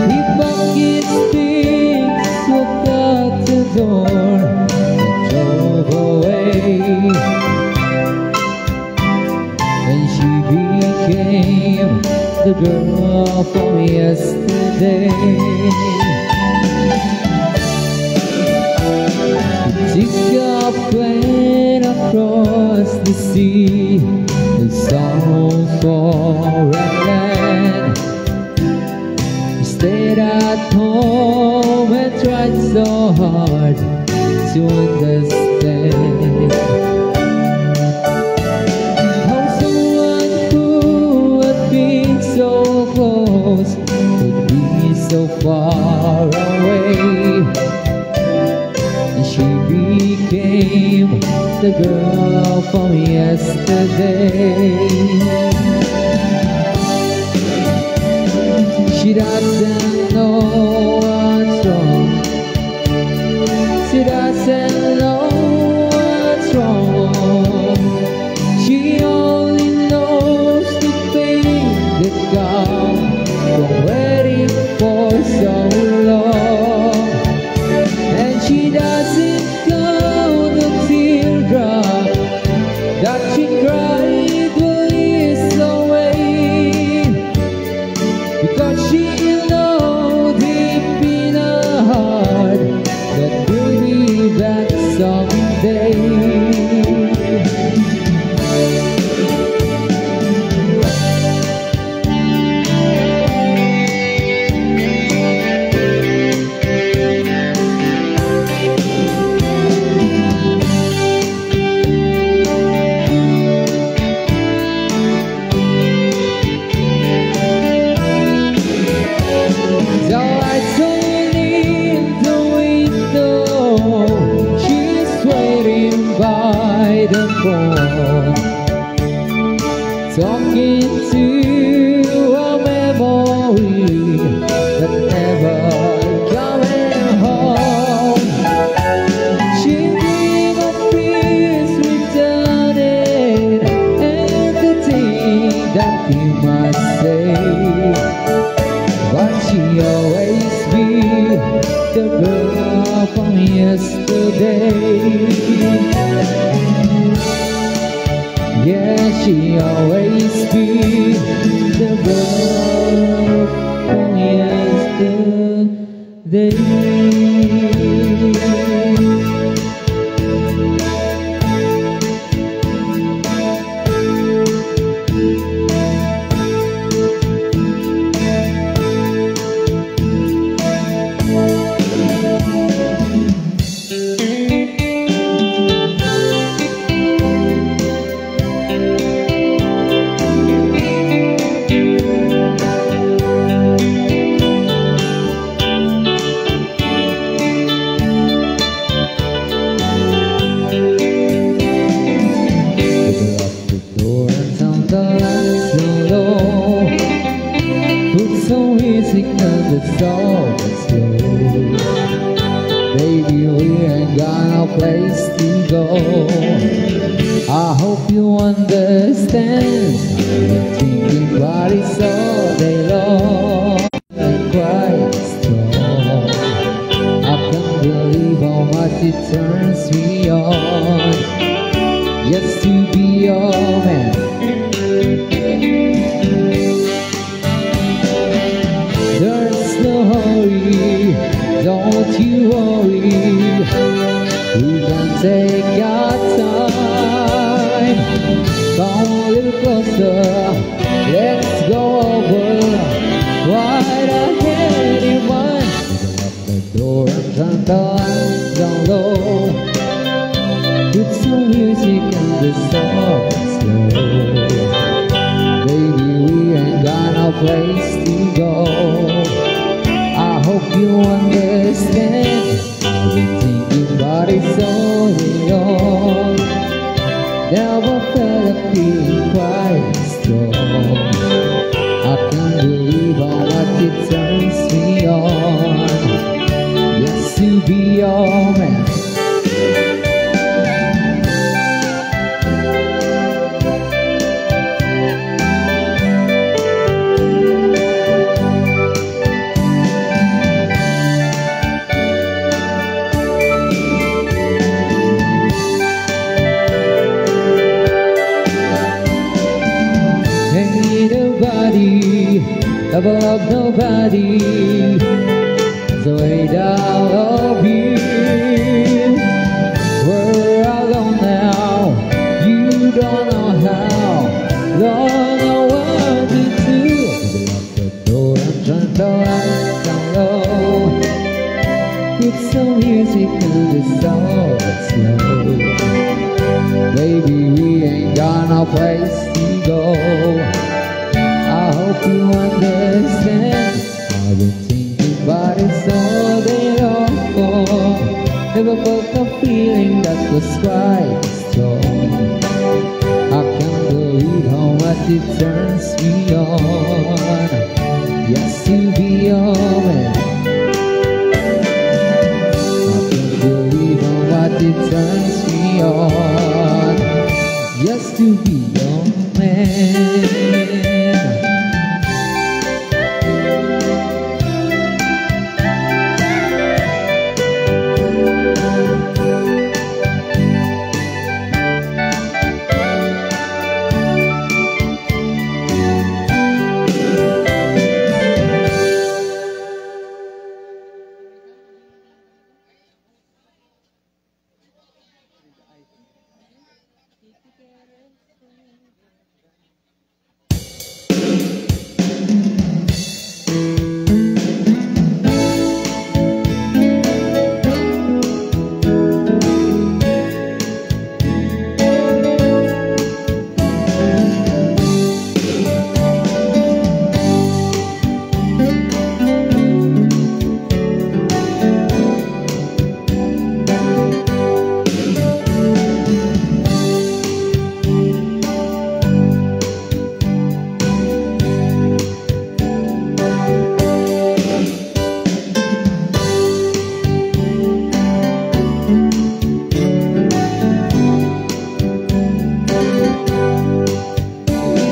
He packed his things, walked out the door, and drove away. And she became the girl from yesterday. He took a plane across the sea to some foreign land. He stayed at home and Tried so hard to understand how someone who had been so close could be so far away. And she became the girl from yesterday. She doesn't know what's wrong. She doesn't know what's wrong. She only knows the pain that comes from waiting for so long. And she doesn't count the teardrop that she cried will ease away. Because she know deep in her heart that we'll be back someday. The lights on in the window, she's waiting by the phone, talking to a memory that never coming home. She dream of peace with Janet and the thing that he must say. But she always be the girl from yesterday. Yeah, she always be the girl from yesterday. Door and sound the lights down low. Put some music on the soft and slow. Baby, we ain't got no place to go. I hope you understand. Thinking about it all day long. Quite strong. I can't believe how much it turns me on just to be your man. There's no hurry, don't you worry. We can take our time. Come a little closer. Let's go over right ahead in mind. Open up the door and turn the lights down low. Put some music on the soft and slow. Baby, we ain't got no place to go. I hope you understand. I've been thinking about it so long. Never felt a feeling quite strong. I can't believe how much it turns me on. Yes, to be your man. Ain't nobody, I love nobody the way that I love you. We're alone now, you don't know how, don't know what to do. Door and turn the lights down low. Put some music and it's all slow. Baby, we ain't got no place to go. I hope you understand. I've been thinking about it all day long. Never felt a feeling that was quite strong. I can't believe how much it turns me on. Yes, to be your man. I can't believe how much it turns me on. Yes, to be your man.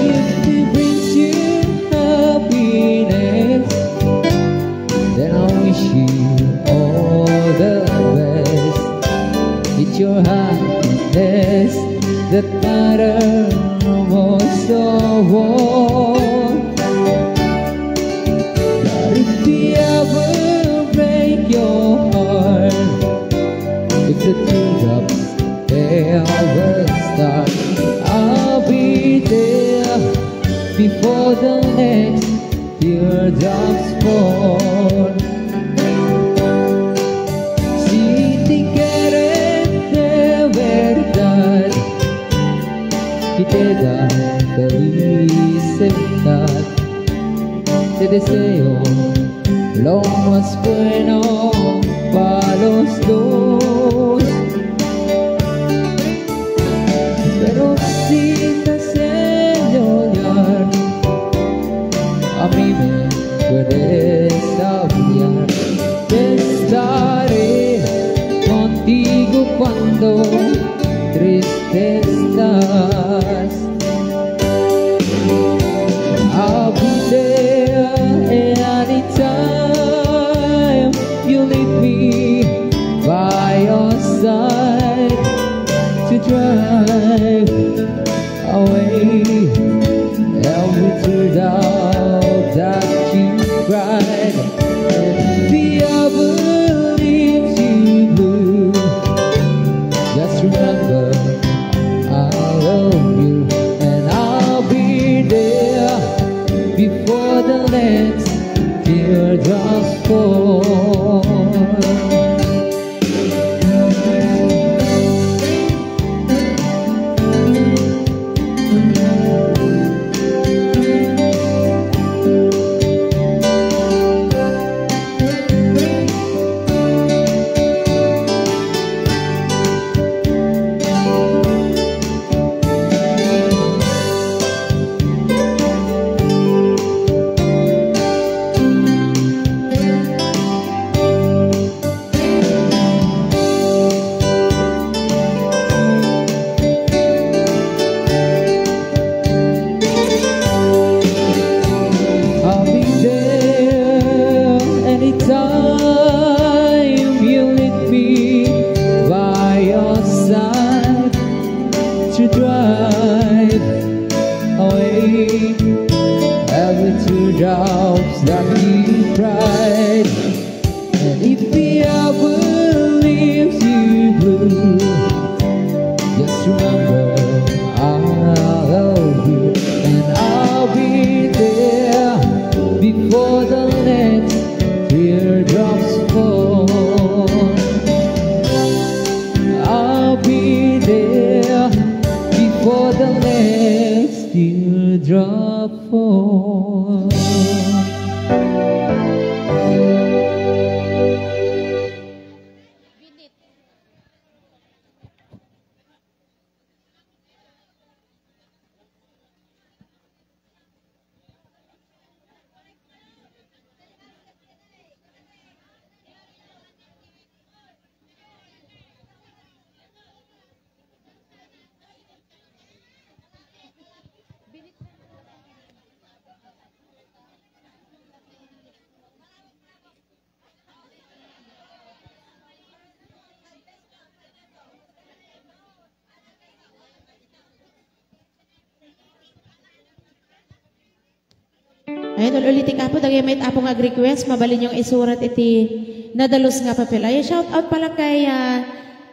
If it brings you happiness, then I wish you all the best. It's your happiness that matters most of all. But if the ever break your heart, if the teardrops ever start, I'll be there before the next teardrops fall. Si ti querer de verdad, y te da felicidad. Te deseo lo más bueno pa los dos. Pero si te hace llorar, a mí me puedes hablar. Estaré contigo cuando triste estás. I'll be there anytime you need me by your side to drive away every teardrop that you cried. If the ever leaves you blue, just remember Ayan, ul-ulitek, Apo, dagay met, Apo, nga ag-request, mabalinyo nga isurat iti nadalus nga papel. Ayan, shout out pala kay, ah,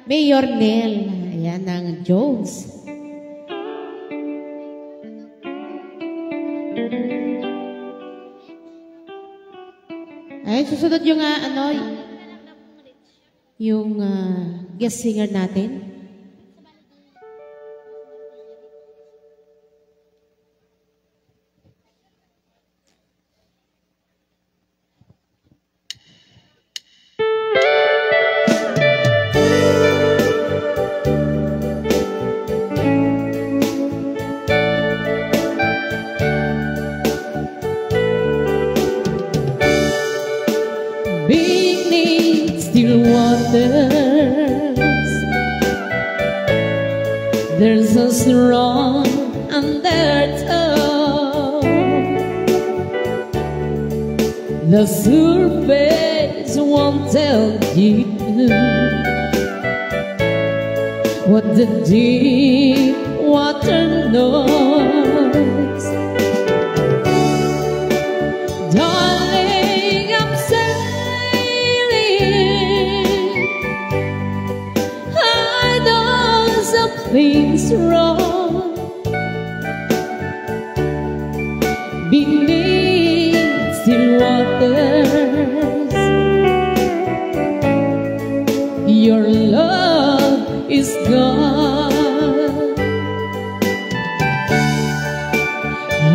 Mayor Nel. Ayan, ng Jones. Ayan, susunod yung, ah, ano, yung, ah, guest singer natin. Beneath still waters, there's a strong undertow. The surface won't tell you what the deep water knows. Darling, I'm sailing. I know something's wrong. Beneath still waters, your love is gone.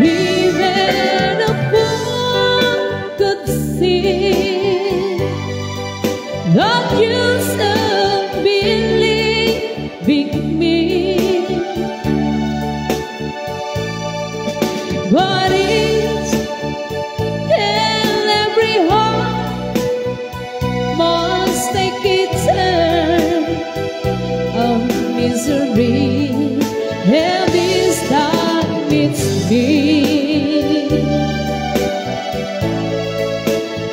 Even a fool could see that you still believe in me. But each and every heart must take its turn of misery every time it's me.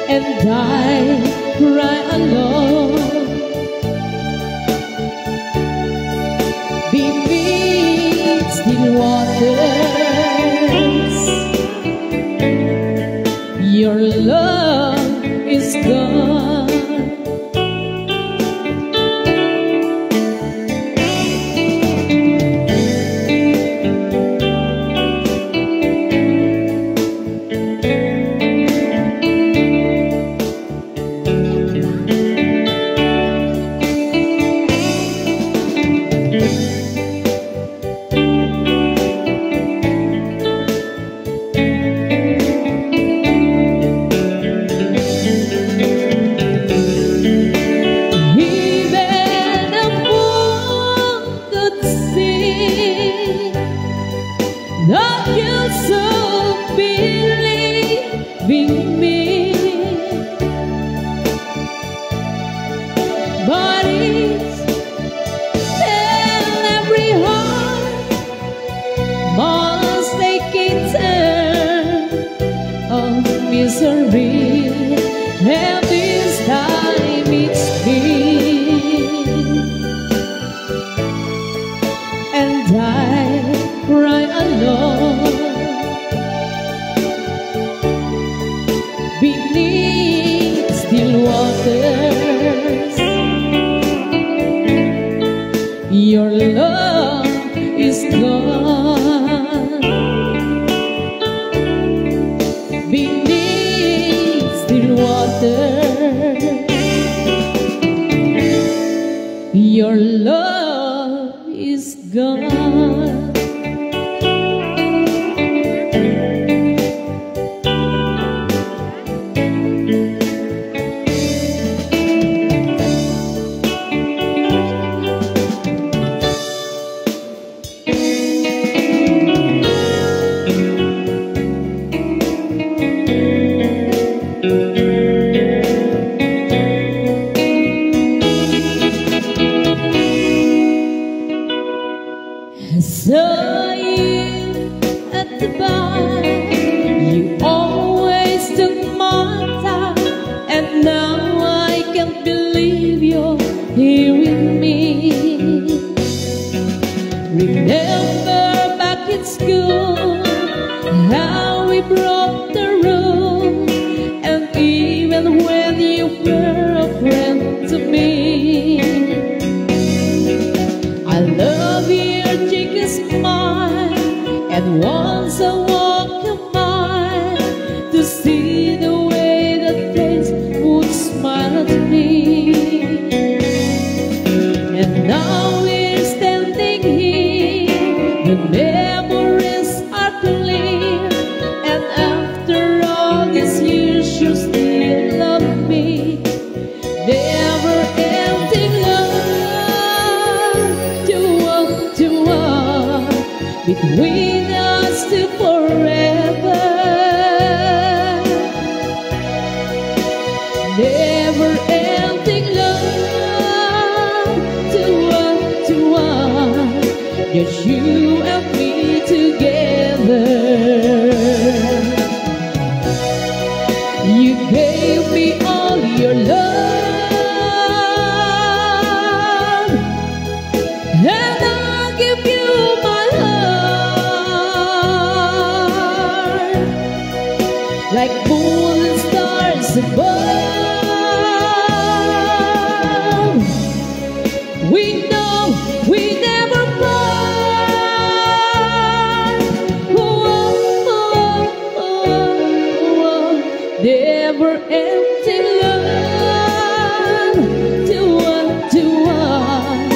And I cry alone beneath still waters. Your love is gone. Even a fool could see that you so believe in me. But each and every heart must take its turn of misery, and this time it's me. And I cry alone beneath still waters. Your love is gone beneath still waters. Your love is gone. I saw you at the bar. You always took my time, and now I can't believe you're here with me. Remember back in school how we broke the With us to forever. Never ending love to one to one. Just you and me together. You gave me all your love. And I give you my heart like moon and stars above. We know we never part. Whoa, whoa, whoa, whoa. Never ending love to one to one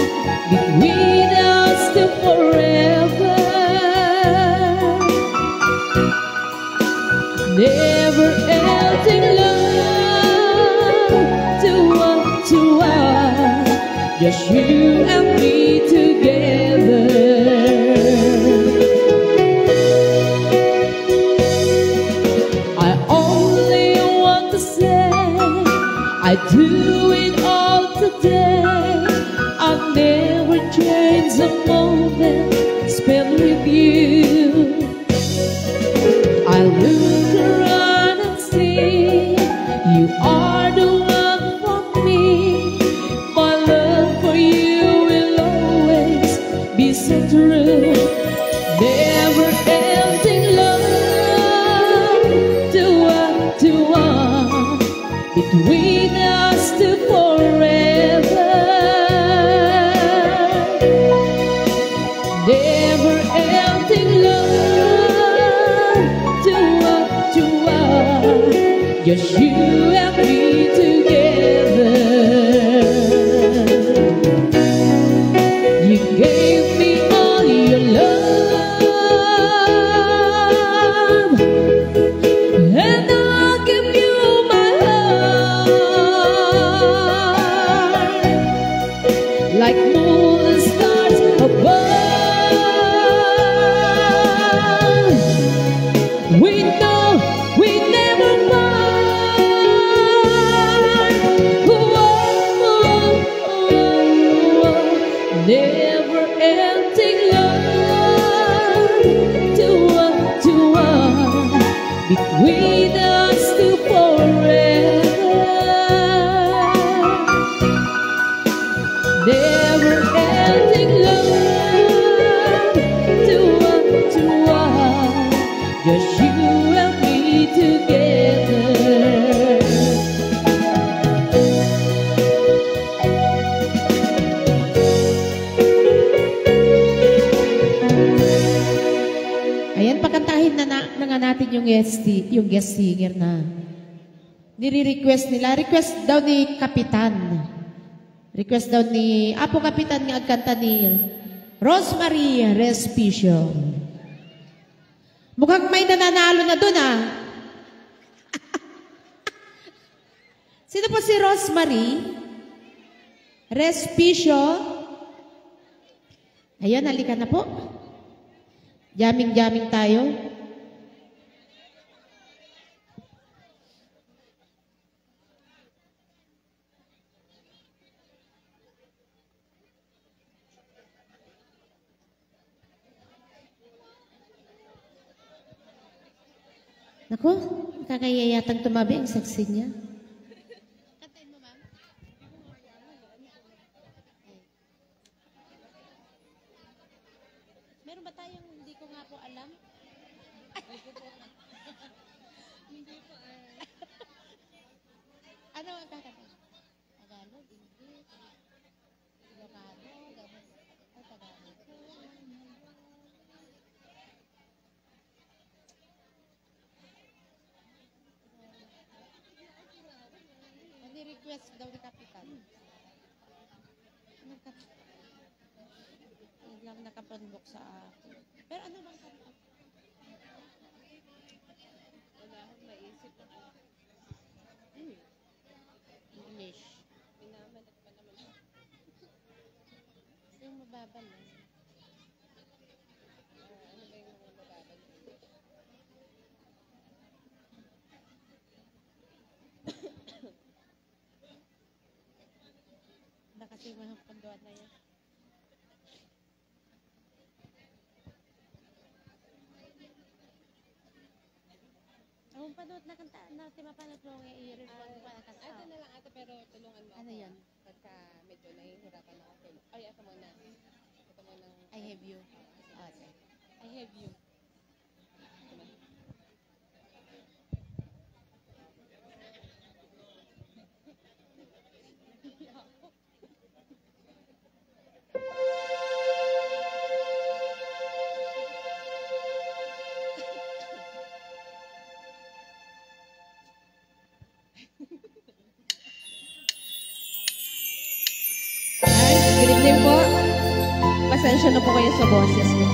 between us to forever. Never ending love to one to one. Just you and me together. I only want to say I do it all today. I'll never change a moment spent with you. I look around and see you are the one for me. My love for you will always be so true. Never ending love to one to one between us to forever. Never ending love to one to one. Just you and me together. You gave me all your love, and I give you my heart like moon and stars above. We know we never part. Whoa, whoa, whoa, whoa. Never ending love to one to one between us to forever. Never ending love to one to one. Just you and me together. Ayan, pakantahin na, na, na nga natin yung guest, yung guest singer na nire-request nila. Request daw ni Kapitan. Request daw ni Apo Kapitan nga agkanta ni Rosemary Respicio. Mukhang may nananalo na dun, ah. Sino po si Rosemary Respicio? Ayan, halika na po. Jamming-jamming tayo. Naku, nakakahiya yatang tumabi ang saksi niya. Kantahin mo, ma'am. Meron ba tayong hindi ko nga po alam? Hindi po, eh. Ano ang kakanta? Tagalog, English, Ilocano, ganun. Ay, Tagalog. Ani request daw ni Kapitan. Ano ka? Yun lang nakapanbok sa akin. Pero ano bang kanta? Wala akong maisip. Ano yun? English. Minamanok pa naman siya. Yung mababa lang. Ah, ano Kasi walang panduan na yan. Ang panot na kanta, na, ti mapanot mo nga i-respond mo pala kanta. Ito na lang ata, pero tulungan mo Ano ako. Yan? Pagka medyo nahihirapan ako. Ay, ito muna. Ito muna. I have you. Okay. I have you. Ay, good evening po. Pasensya na po kayo sa boses ko.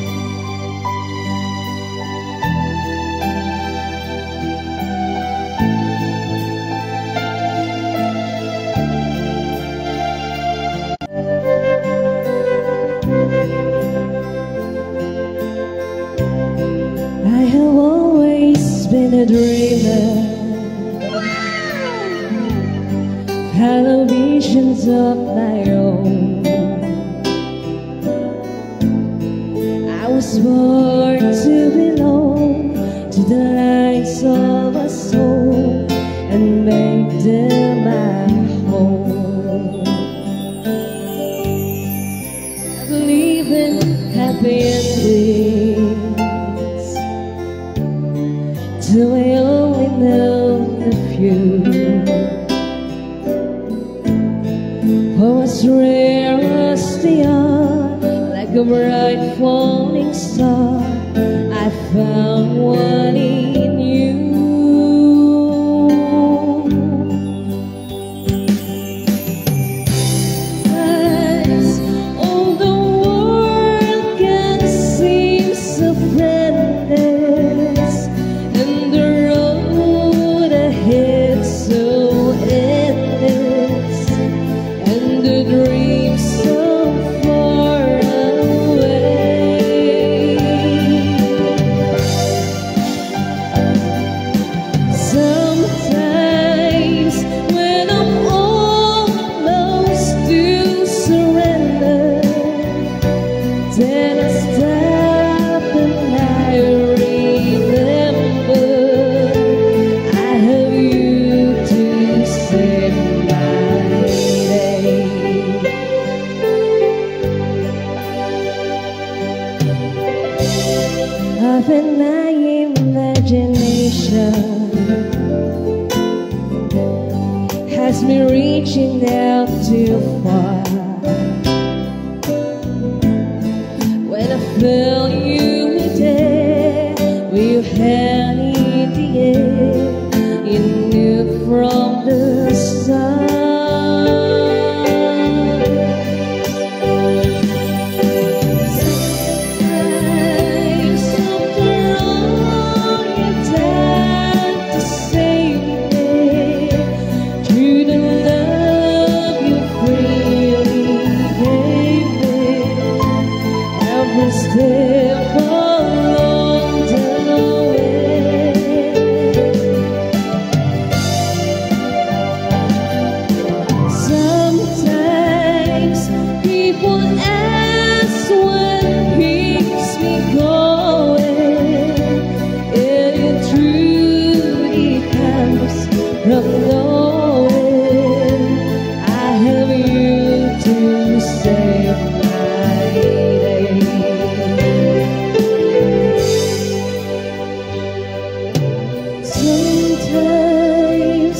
I have always been a dreamer, had visions of my own. I was born to belong to the lights of a soul and make them my home. I believe in happy endings, though I only know a few. For as rare as they are, like a bright falling star, I found one in you. Sometimes all the world can seem so friendless, and the road ahead so endless, and the dream so far away. Sometimes when I'm almost to surrender, then I stop and I remember I have you to save my day. Often my imagination has me reaching out too far. When I felt you were there, with your hand in the air, you knew from the start. Sometimes after all you died to save me, through the love you freely gave me, every step along the way. Sometimes people ask what keeps me going, and it truly comes from knowing I have you to save my day. Sometimes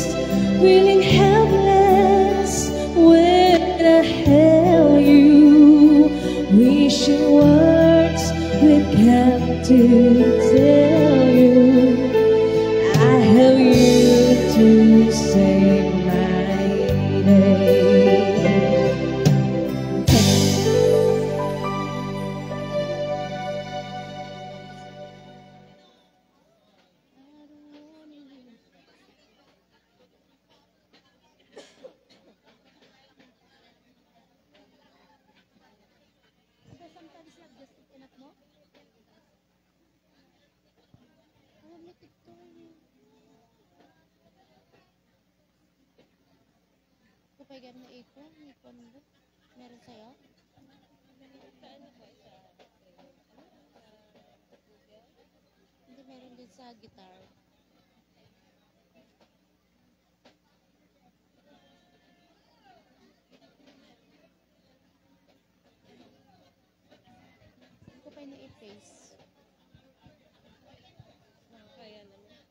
feeling helpless when I held you, wishing words would come to tell you I have you to save my day. Sometimes not just enough mo? Ang lipit to, eh. Kapag na ipon, ipon mo. Meron sa'yo? Hindi, meron din sa guitar. Hindi ko pa ini-erase. Kaya naman.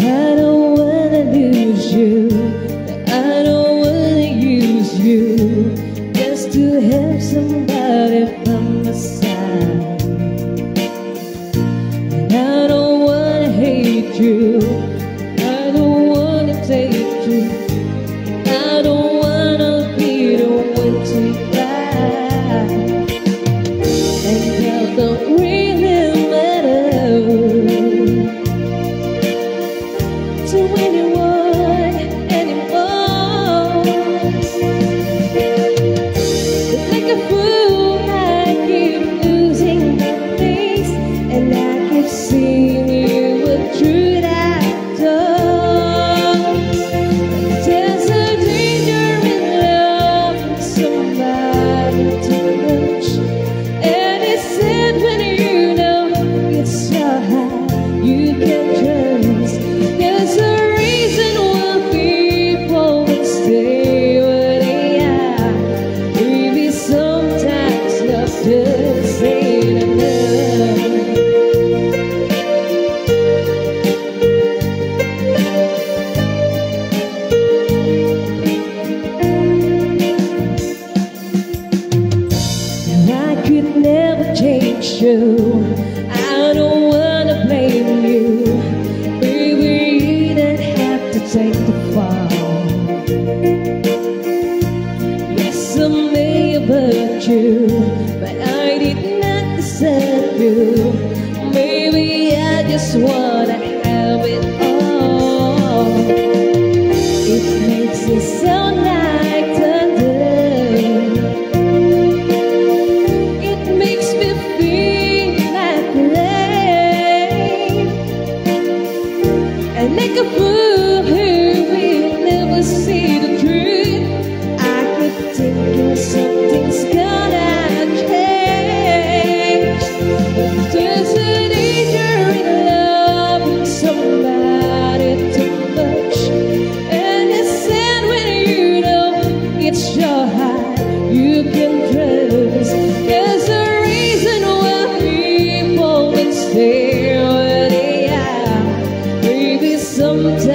I don't wanna lose you. I don't wanna use you just to have somebody by my side. And I don't wanna hate you. I don't wanna take you. I don't wanna be the one to cry. And that don't really matter to anyone anymore. But like a fool, I keep losing my place, and I keep seeing you walk through that door. There's a danger in loving somebody too much, and it's sad when you know it's so hard you can trust. There's a reason why people will stay where they are. Maybe sometimes love just ain't enough. And I could never change you. I don't wanna blame you. Baby, you don't have to take the fall. Yes, I may have hurt you, but I did not deserve you. Maybe I just wanna have it all. It makes me sound like thunder. It makes me feel like rain. And like a fool who will never see the truth, I keep thinking something's gonna change. There's a danger in loving somebody too much, and it's sad when you know it's your heart you can trust. There's a reason why people will stay where they are. Maybe sometimes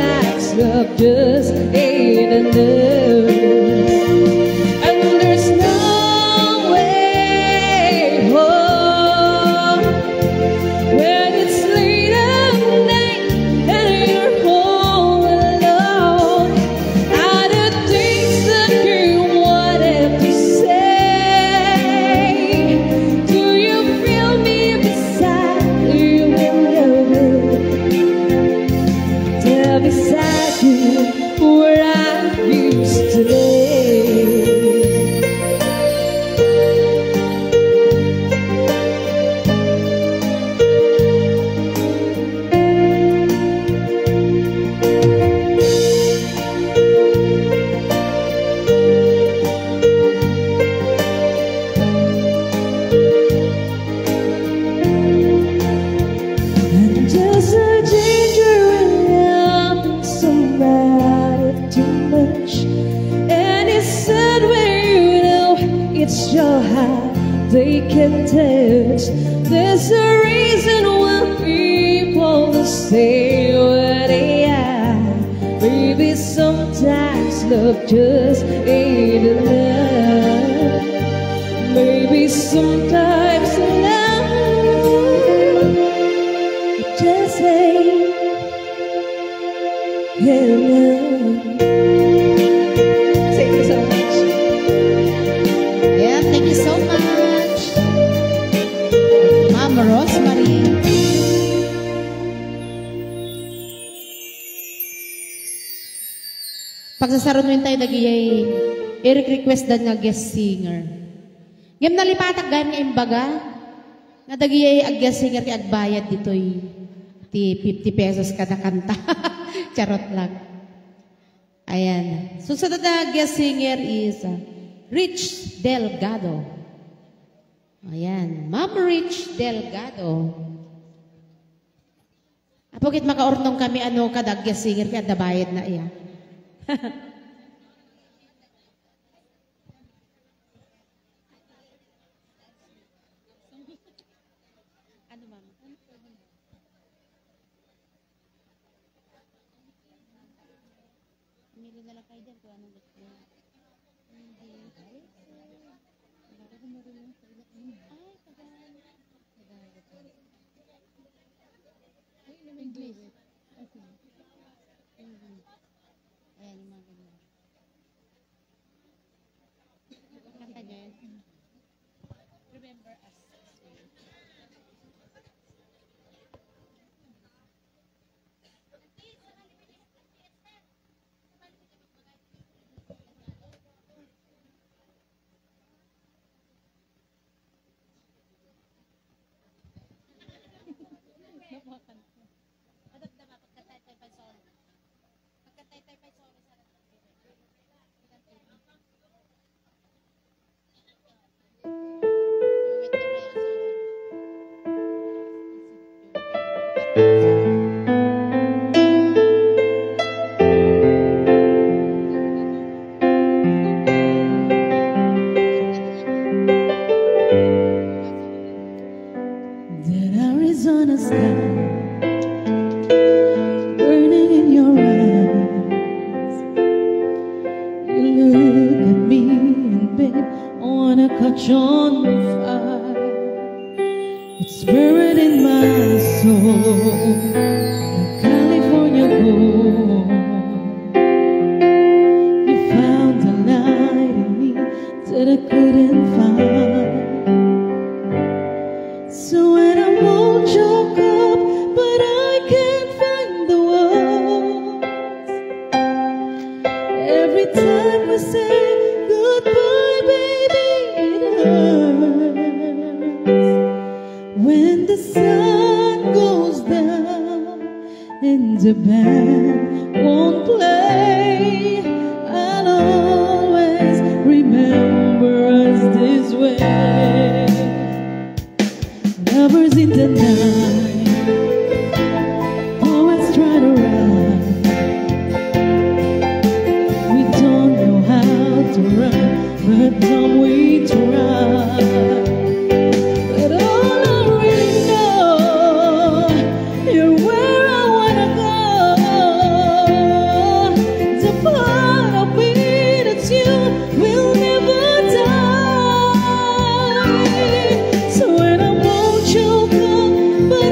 Say what I am. Maybe sometimes love just ain't enough. Maybe sometimes love just ain't enough. Thank you so much. Yeah, thank you so much, Ma'am Rosemary. Pagsasarunoen tayo dagiti i-request dan nga guest singer. Ngem nalipatak gayam nga imbaga nga dagiti a guest singer ket agbayad ditoy ti fifty pesos kada kanta. Charot lang. Ayan. Susunod na guest singer is, uh, Rich Delgado. Ayan. Ma'am Rich Delgado. Apo, ket makaurnong kami, ano, kada guest singer, ket adda bayad na iya. Ano, ma'am? Pumili na lang kayo dyan kung anong gusto niyo. Hindi. Ay, Tagalog. Tagalog. English. Mhm. Ayan, yung mga ganyan. Kanta niya yan. Remember us. That Arizona sky burning in your eyes. You look at me and babe, I wanna catch on fire. It's buried in my soul, the California gold. You found a light in me that I couldn't find. So when I'm all choked up, but I can't find the words. Every time we say goodbye, baby, it hurts. When the sun goes down and the band won't play, I'll always remember us this way. Lovers in the night, poets try to run. We don't know how to run, but don't we try? But all I really know, you're where I wanna go. The part of me that's you will never die. So when I'm all choked up, but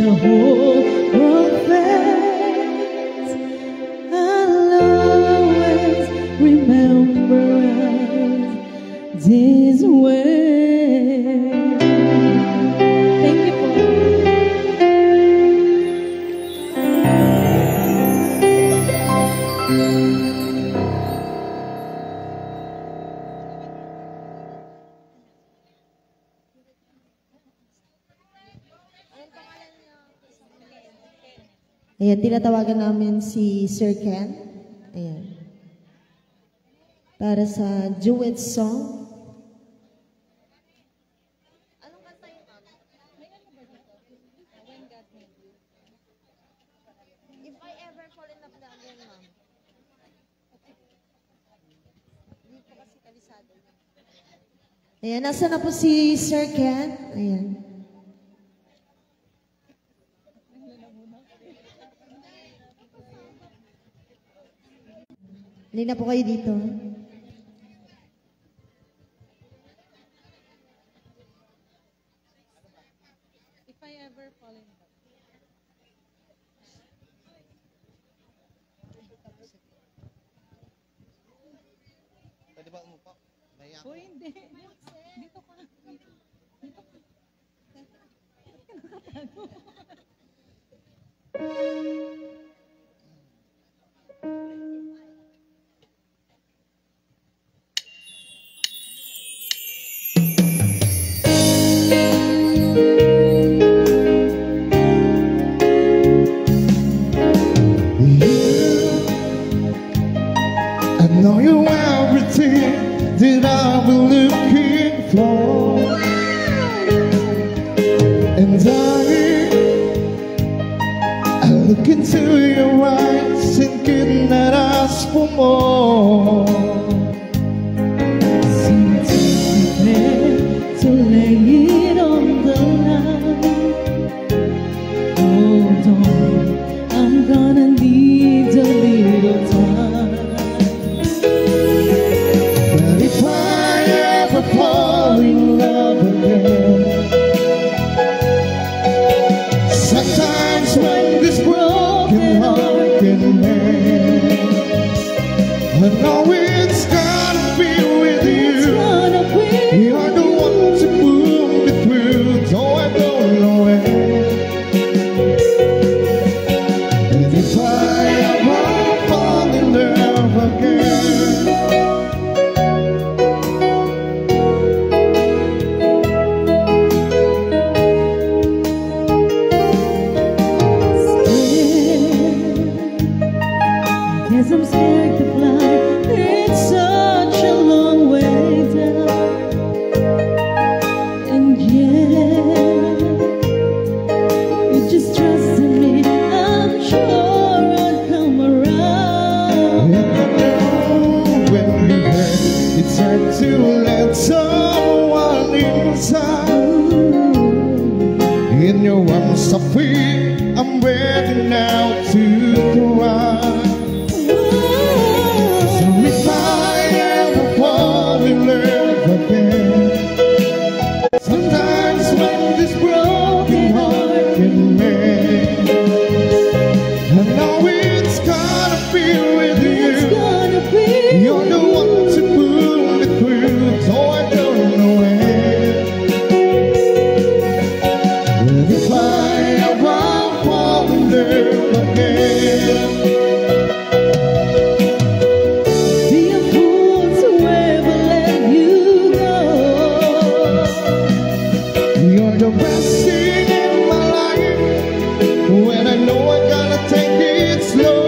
Hope of faith, I'll always remember us this way. Thank you po. Ayan, tinatawagan namin si Sir Ken. Ayan. Para sa duet song. Anong kanta yun, ma'am? May ano ba dito? When God Made You. If I Ever Fall in Love na again, ma'am. Dito kasi kabisado. Ayan, nasa na po si Sir Ken? Ayan. Halina po kayo dito. If I Ever Fall in Love. Pwede ba umupo? Nahiya ako. Uy, hindi. Dito ka. Dito ka. I know you're everything that I've been looking for. And darling, I look into your eyes and could not ask for more. Sometimes it's better to lay it on the line. Hold on, I'm gonna need a little time. But if I ever fall in love again, sometimes when this broken heart can mend, I know it's gonna be with you. It's gonna be You're the one to pull me through, though I don't know when. And if I ever fall in love again, Guess I'm scared to fly. It's such a long way down. And yet, you just trust in me. I'm sure I'll come around. And I know when you hurt, it's hard to let someone inside. In your arms are free, I'm ready now to cry. So if I ever fall in love again, sometimes when this broken heart can mend, I know it's gonna be with you. You're the one to pull me through, though I don't know when. But if I ever fall in love again, be a fool to ever let you go. You're the best thing in my life. When I know I gotta take it slow.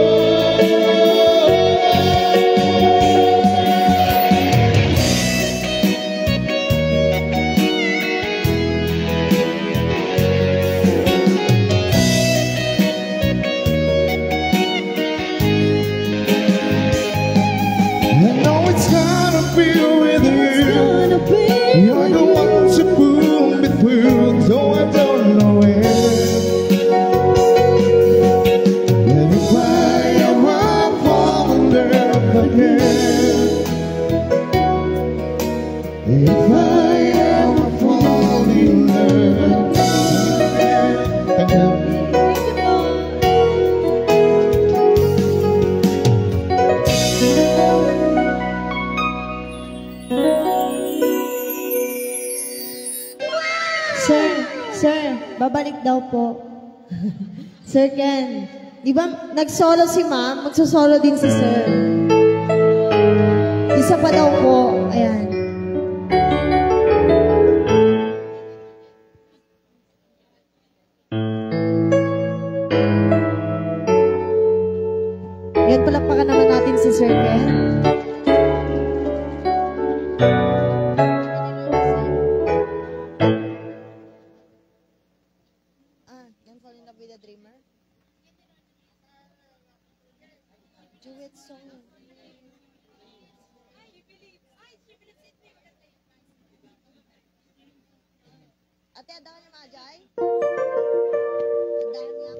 Babalik daw po. Sir Ken, di ba nagsolo si ma'am? Magsosolo din si sir. Isa pa daw po. Ayan. Yan, palakpakan naman natin si Sir Ken. Ah, yan, Falling Love with a Dreamer. Duet song. Ate, adda kaniam, Ajay? Adda kaniam?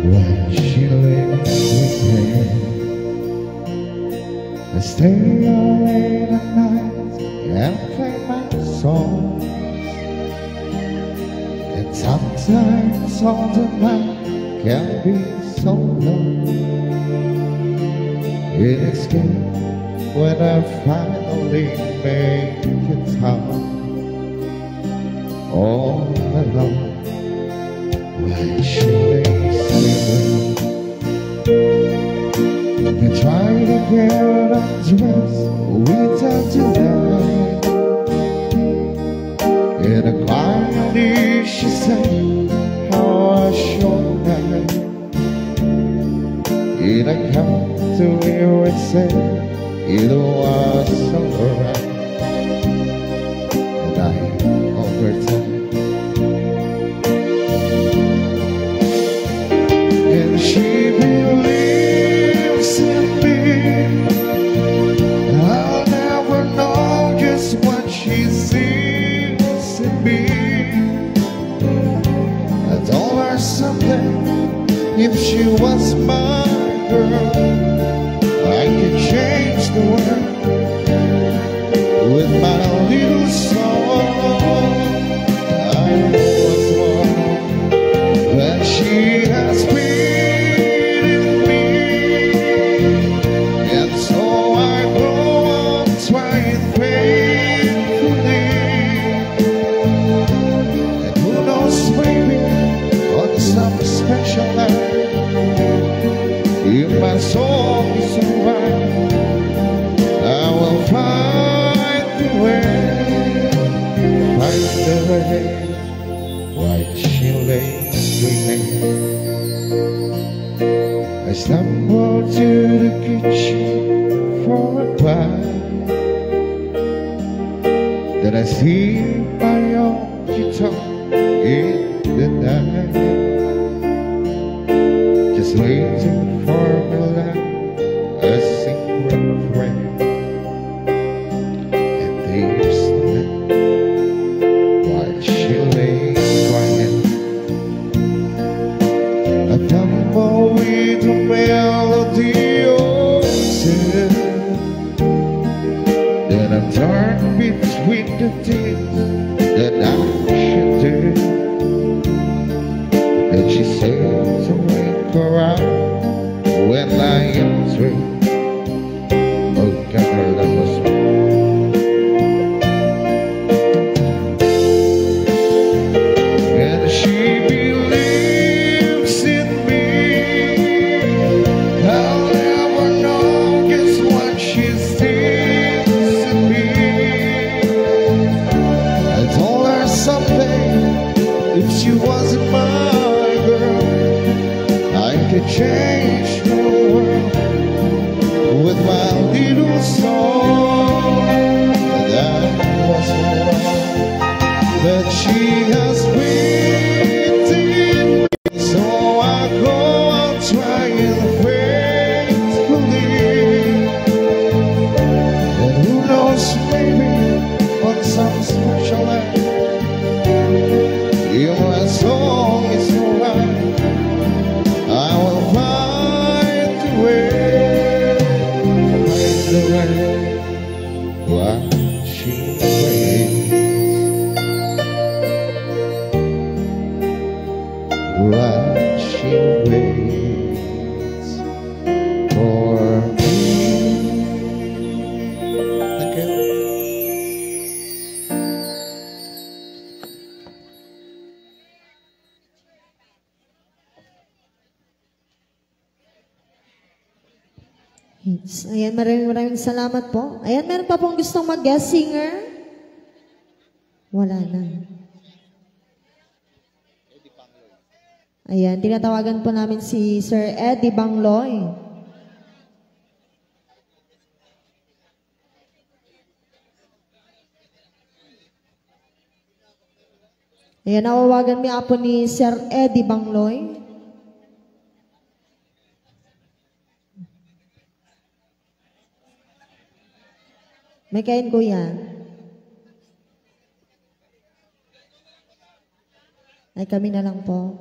When she lives with me, I stay awake at night and play my songs. And sometimes all the night can be so long. It is good when I finally make it home. All alone, when she lays with me, I try to get undressed without delay. In a quiet, she said, "How was your night?" In a country we say it was alright. And I overturned. And she believes in me. I'll never know just what she sees in me. I told her someday, if she was my girl, I could change the world with my little song. I was wrong, but she has been in me, and so I go on trying faithfully. And who knows, maybe on some special night, if my soul is right, I will find the way, find the way. While she lays with me, I stumble to the kitchen for a bite. Then I see my own guitar in the night, just waiting for my love, a secret friend. And there's no end while she lays quiet. I tumble with the melody of sin. Then I turn between the things that I should do. Then she says, "Wait around when I am through." Oh, God, that was And she believes in me. I'll never know just what she sees in me. I told her someday, if she wasn't my girl, I could change Washing away, washing away for me. Thank you. Ayan, maraming, maraming salamat po. Ayan, meron pa pong gustong mag-guest singer? Wala na. Ayan, tinatawagan po namin si Sir Eddie Bangloy. Ayan, nawawagan mi apo ni Sir Eddie Bangloy. May kain, kuya? Ay, kami na lang po.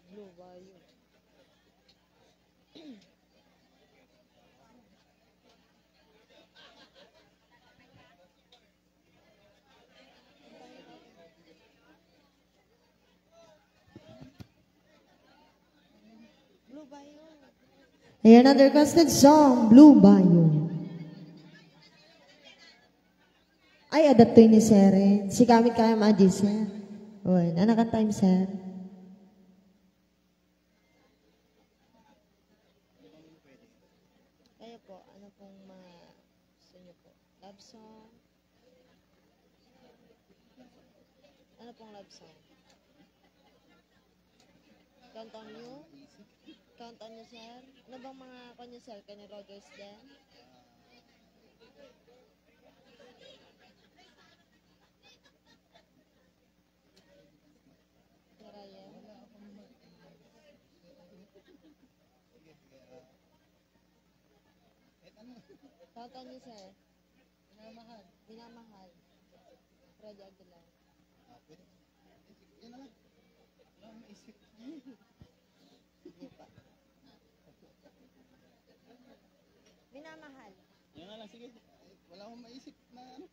Blue Bayou. Blue Bayou. Ayan, another requested song, Blue Bayou. Ay, adda toy ni Sir. Sikamit kaya ma-adjust, Sir. Uy, ano ka time, Sir? Kayo po, ano pong ma-, gusto niyo po? Love song? Ano pong love song? Count on You? Count on You, Sir? Ano bang mga kwan niyo, Sir? Kenny Rogers din? Ni Ryan? Count on You, Sir? Minamahal. Minamahal. Freddy Aguilar. Ah, pwede. Yan na lang. Wala akong maisip. Hindi pa. Minamahal. Yan na lang, sige. Ay, wala akong maisip na ano.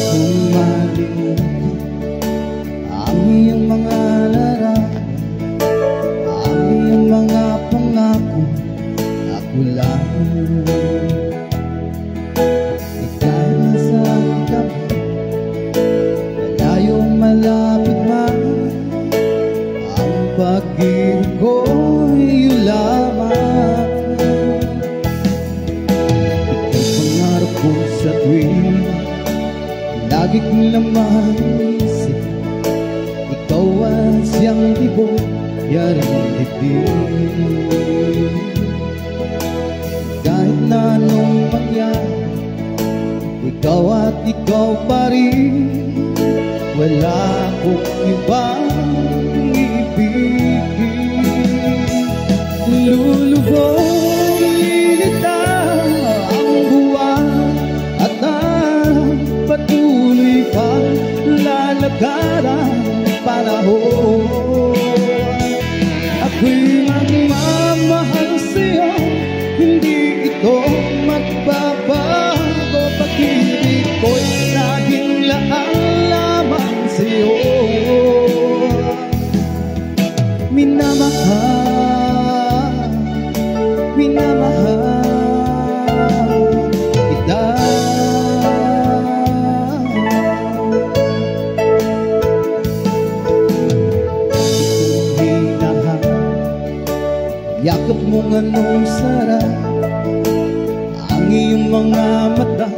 Kung malimutan ang iyong mga larawan, ang iyong mga pangako, ako lang. Ika'y nasa kamay, malayo malapit man, ang pag-ibig ko'y iyo lamang. Ikaw pangarap ko sa tuwing lagi kong laman isip. Ikaw ang siyang tibok, yaring dibdib. Kahit na anong mangyari, ikaw at ikaw pa rin. Wala akong ibang ibig. Lulubog, init ang buwan at ang patuloy pang lalakad ang panahon. Ako'y magmamahal sa'yo, hindi ito magbabago. Pag-ibig ko'y laging laan lamang sa'yo. Minamahal, minamahal kita. Yakepmo nga no sara, ang iyong mga mata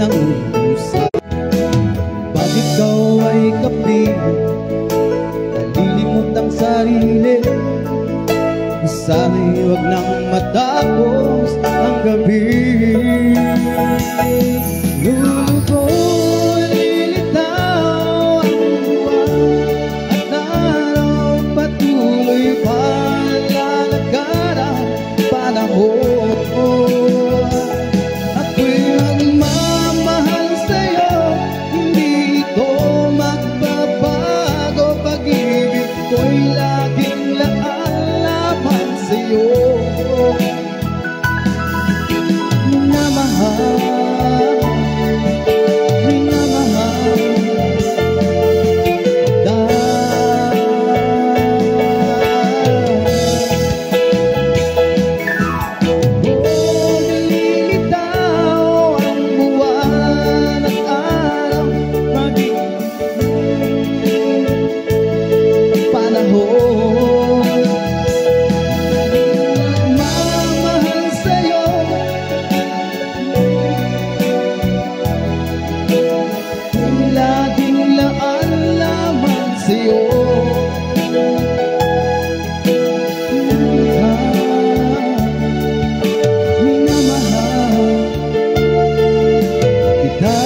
nangulusa. Bakit ikaw ay kape? Nalilimot ang sarili. Sana'y wag nang matapos ang gabi. Lulukoy, lilitaw ang buwan at araw, patuloy palalakad ang panahon. Ako'y magmamahal sa'yo, hindi ito magbabago. Pag-ibig ko'y laging laan lamang sa'yo. Minamahal, minamahal kita. Oh, lilitaw ang buwan at araw, maging panahon. Mamahal sa'yo, laging laan lamang sa'yo. Minamahal kita.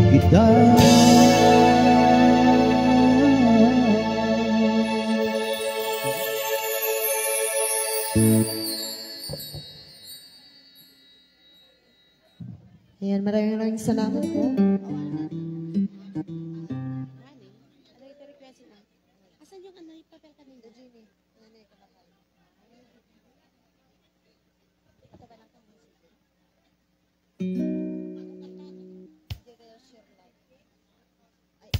Kita. Ayan, maraming maraming salamat po. Asan yung ano, yung papel kanina? Ito ba lang kami? Hindi kayo share lang. Ay,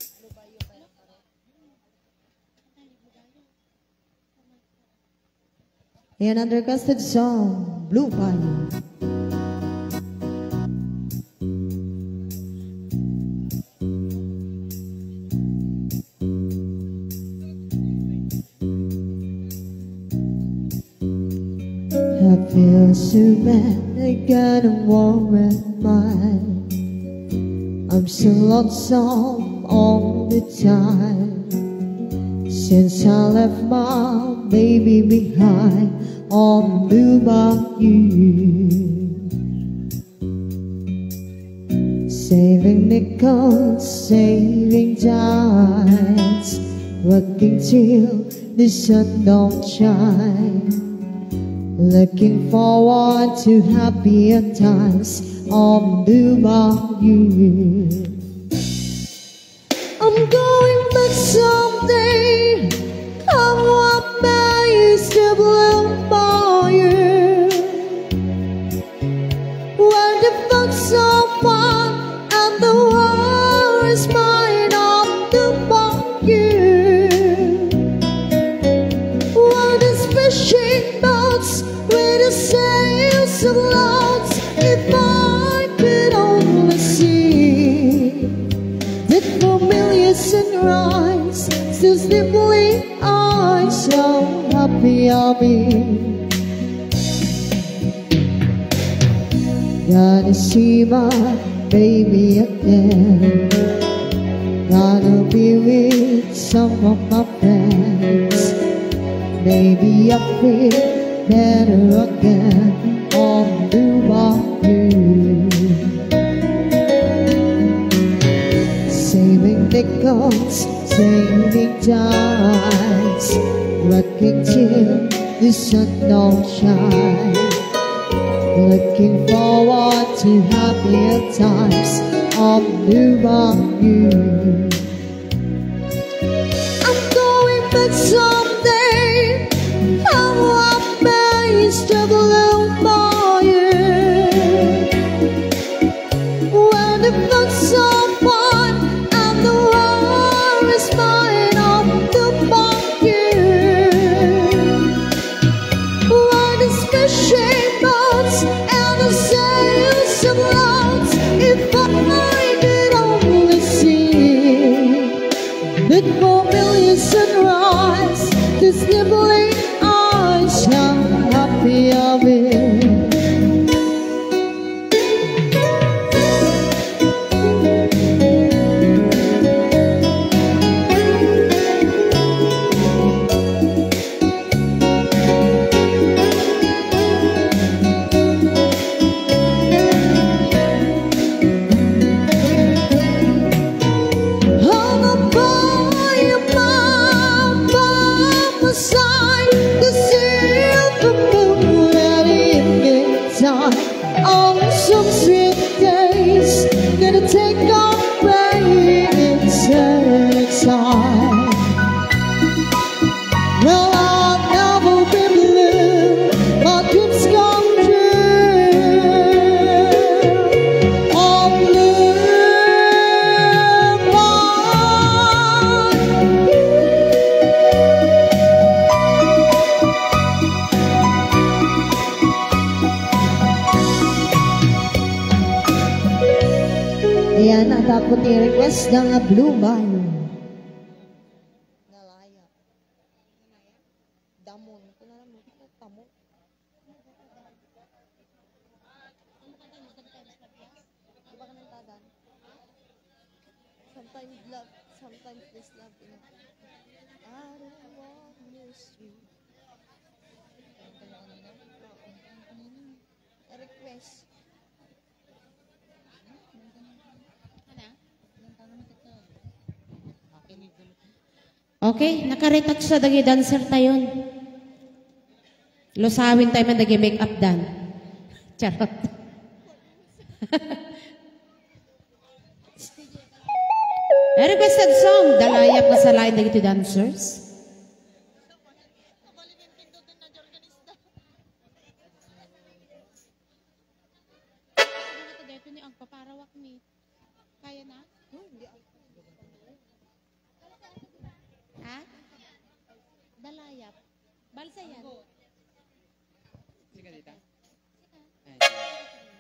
ano ba yung kaya? Ayan, ang requested song, Blue Fire. I feel so bad, I got a warm mind. I'm so lonesome all the time. Since I left my baby behind on the bayou. Saving nickels, saving dimes, working till the sun don't shine. Looking forward to happier times on the bayou. I'm going back someday. I'm amazed to bloom for you. Where the folks are fun and the world is mine on the bayou. Where there's fishing boats with the sails of logs, if I could only see that familiar sunrise, so deeply I so happy I'll be. Gonna see my baby again. Gonna be with some of my friends. Maybe I'll feel better again on the bayou. Saving nickels, saving dimes, working till the sun don't shine. Looking forward to happier times on the bayou. I'm going back someday. I want my Easter bloom for you. When the folks are fun and the world is mine on the bayou. Where there's fishing boats and the sail Natapot ti request nga Blue Ball. Nalayap. Damon. Ito na lang mo. Ito, tamon. Di ba kanang tagan? Sometimes love, sometimes this love, you know. I don't want to miss you. Request. Okay, nakaretouch sa dagiti dancer tayon. Lusawentayo man dagiti make-up dan. Charot. A requested song, Dalayap nga sa lain dagiti dancers. Siguro to dayto ni agpaparawak ni. Kaya na? Hmm, hindi ako. Ha? Dalayap. Balsa yan. Sige, dita. Ay, sige.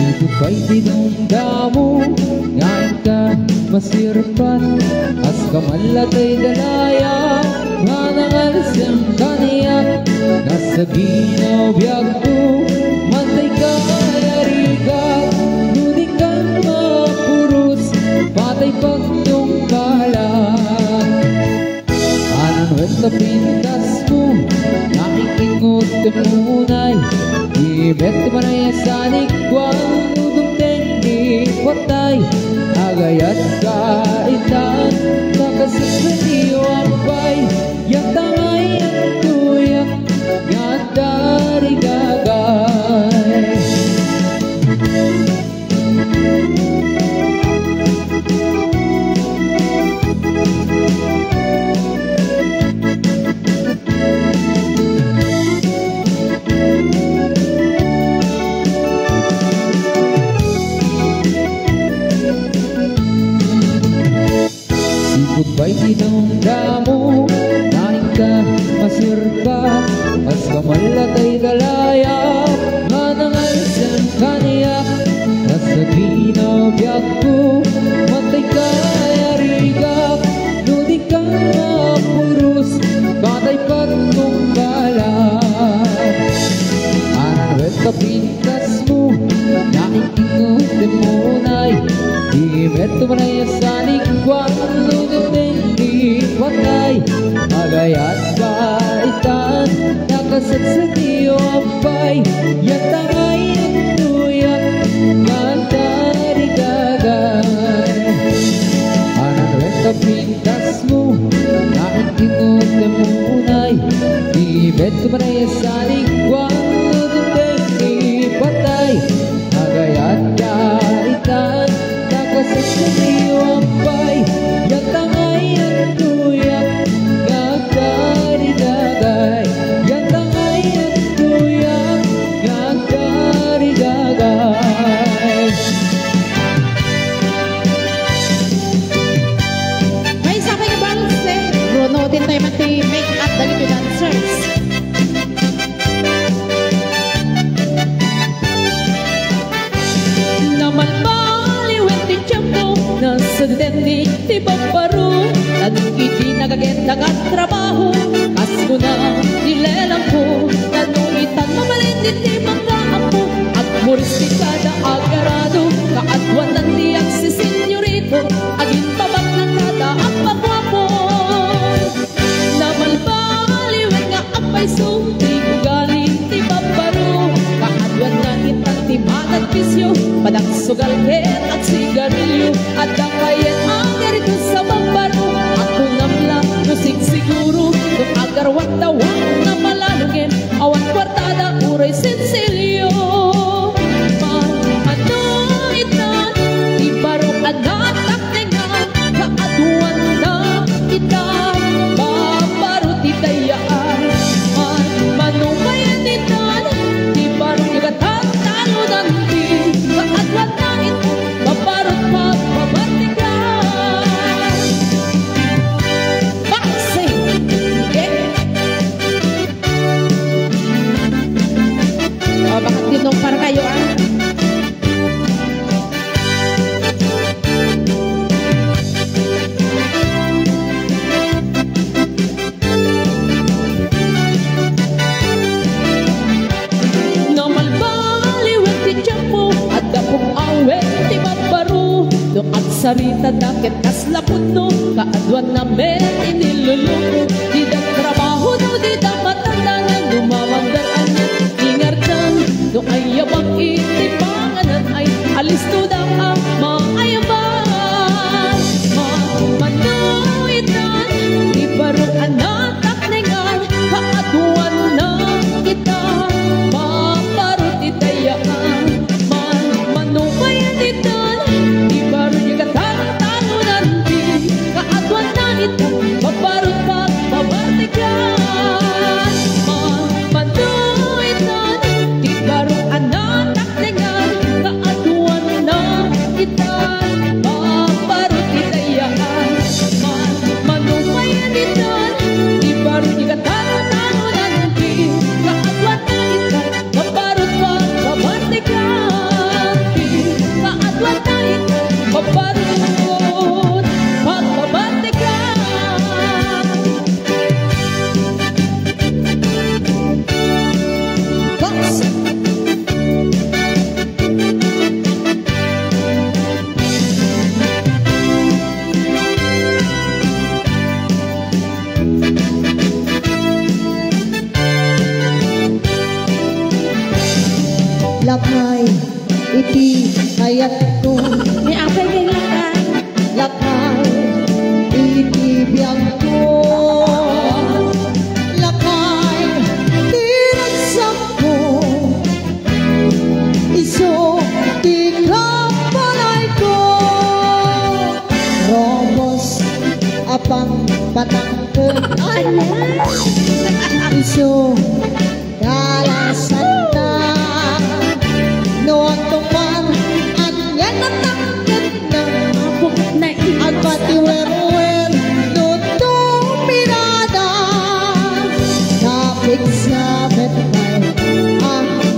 Iti pay ti damdamo nga inka masirpat, kas kamallatay dalayap nga nangalsem kaniak. Kas agina biagko, mantay kayarigat, no di ka mapuros, patay pagtungpalak. Anan wen ta pintasmo, nakikinggot ken unay, ibet ti manayasanik, kuano dumteng ti patay, agayat ka itan, nakasasaniyo ampay, yatangay at tuyak, nga tarigagay. Sipud pay ti damdamo, nainka masirpa, kas kamallatay dalayap, nga nangalsem kaniak, kas aginabiagko, matay kayarigak, no di ka mapuros, patay pagtungpalak. Anan wen ta pintasmo, nainka Demonay, di met manayasanik, kuano dumteng ti patay, agayat ka itan, nakasaksakyo ampay, yatangay at tuyak, nga tarigagay. Anan wen ta pintasmo, nainka demonay, di met manayasanik, kuano dumteng ti patay, agayat ka itan, nakasaksakyo ampay, yatangay at tuyak, nga tarigagay, yatangay at tuyak, nga tarigagay. Maysa pay nga balse, runutentoy met ti make-up dagiti dancers. Namalbaliwen ti tiempo, nasadutengmi ti babbaro, tan iti nagaget-aget a trabaho, kas kuna ti lelangko, tano itan mabalin iti manggaammo, agburis ti kada agarado, kaaduan ti agsisenyorito, aginpabat na kada agpaguapo. Namalbaliwen nga agpayso ti ugali ti babbaro. Kaaduanna itan ti managpisio, panagsugal ket agsigarilio. Adda kayat a narito sa babbaro. Akunam la no sigsiguro, no agarwatta wa nga malalugem, awan kuartada uray sensilio. Maano itan ti baro a No malbaliwen ti tiempo, adda pung-awen ti mabbaro. No agsaritada ket kasla pudno, kaaduanna met iniluluko. Dida trabaho no dida matandanan, no mamanggar ania ti ngardan. No ayabak iti panganan ay alistoda a maayabak. Ma-, mano itan ti baro a nataknengan, kaaduanna ita, mabaro ti dayaan. Man-, mano pay itan ti baro a katantalunan, kaaduanna ita, mabaro pagbabartikan. Ma-, mano itan ti baro a nataknengan, kaaduanna ita, mabaro ti dayaan. Man-, mano pay itan ti baro a katantalunan, kaaduanna ita, mabaro pagbabartikan. Kaaduanna ita, mabaro pagbabartikan. Lakay iti kayatko. Ni apay kay lakay. Lakay iti biagko. Lakay ti ragsakko. Isu ti kabalayko. Robos a pangpatangked. Isu kalasanna. No agtuman, ania natangketna? Agpatiwerwer no tumirada. Napigsa met pay a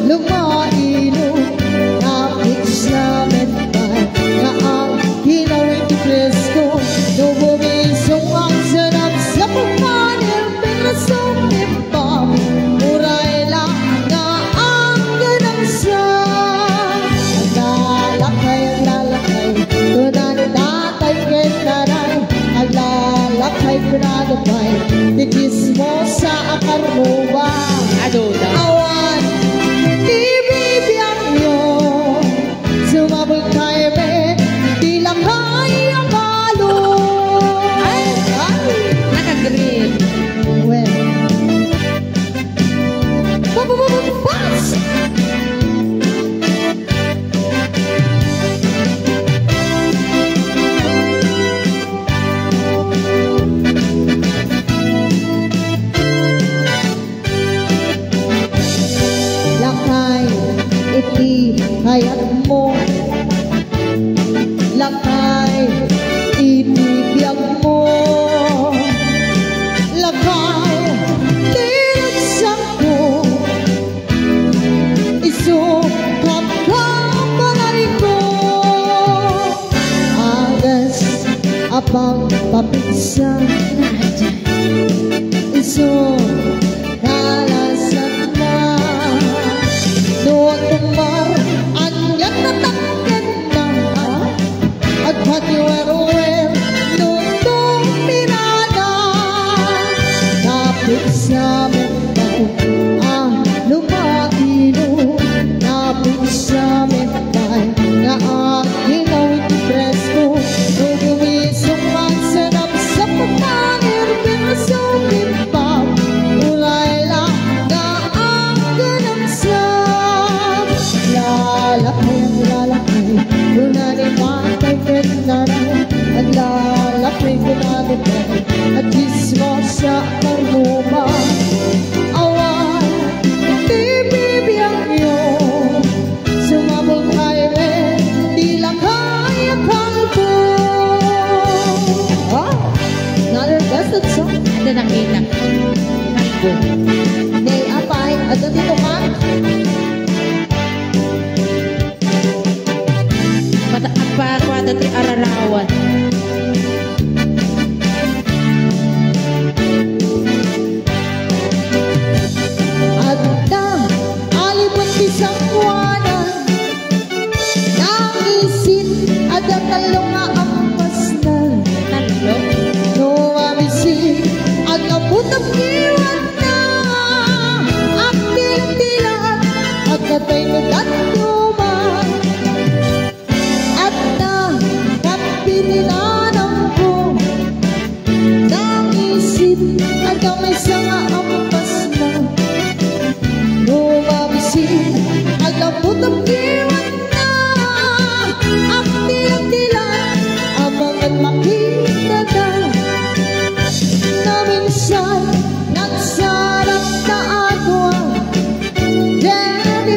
lumaino. Napigsa met pay nga agkinaw iti presko. No bumisong agserap sa pagpanir Pero sumimbang, uray la nga agkanamsa. Aglalakay, aglalakay, kunana tatay ken nanay. Aglalakay, kunana pay, ti chismosa a karnubang. Adu, da. Awan, ti bibiangyo. Sumabol tayo, be. Di lang kaya balo. Ay! Ay! Naka-green. Well. Ba, ba, ba, ba, bas! Lakay iti kayatmo. Lakay iti biagmo. Lakay ti ragsakko. Isu kakabalayko. Agas a pagpapigsa. Isu Kalasatna, no agtumar, anian natangkenna, agpatiwerwer, no tumirada, napigsa met pay, ah, lumaino, napigsa met pay, nga agkinaw iti presko, no dumisong agserap sa pagpanir, pero sumimbang, uray la nga agkanamsa. Lalakay, aglalakay, kuna ni tatay ken nanay, aglalakay, kuna ni tatay, agchismosa, karnubang. Awan ti bibiagyo. Sumabol tayo, eh, di lang kaya kalbo. Ah, another best of song. Anda nakita? Kalbo. Nay, apay, anda dito ka?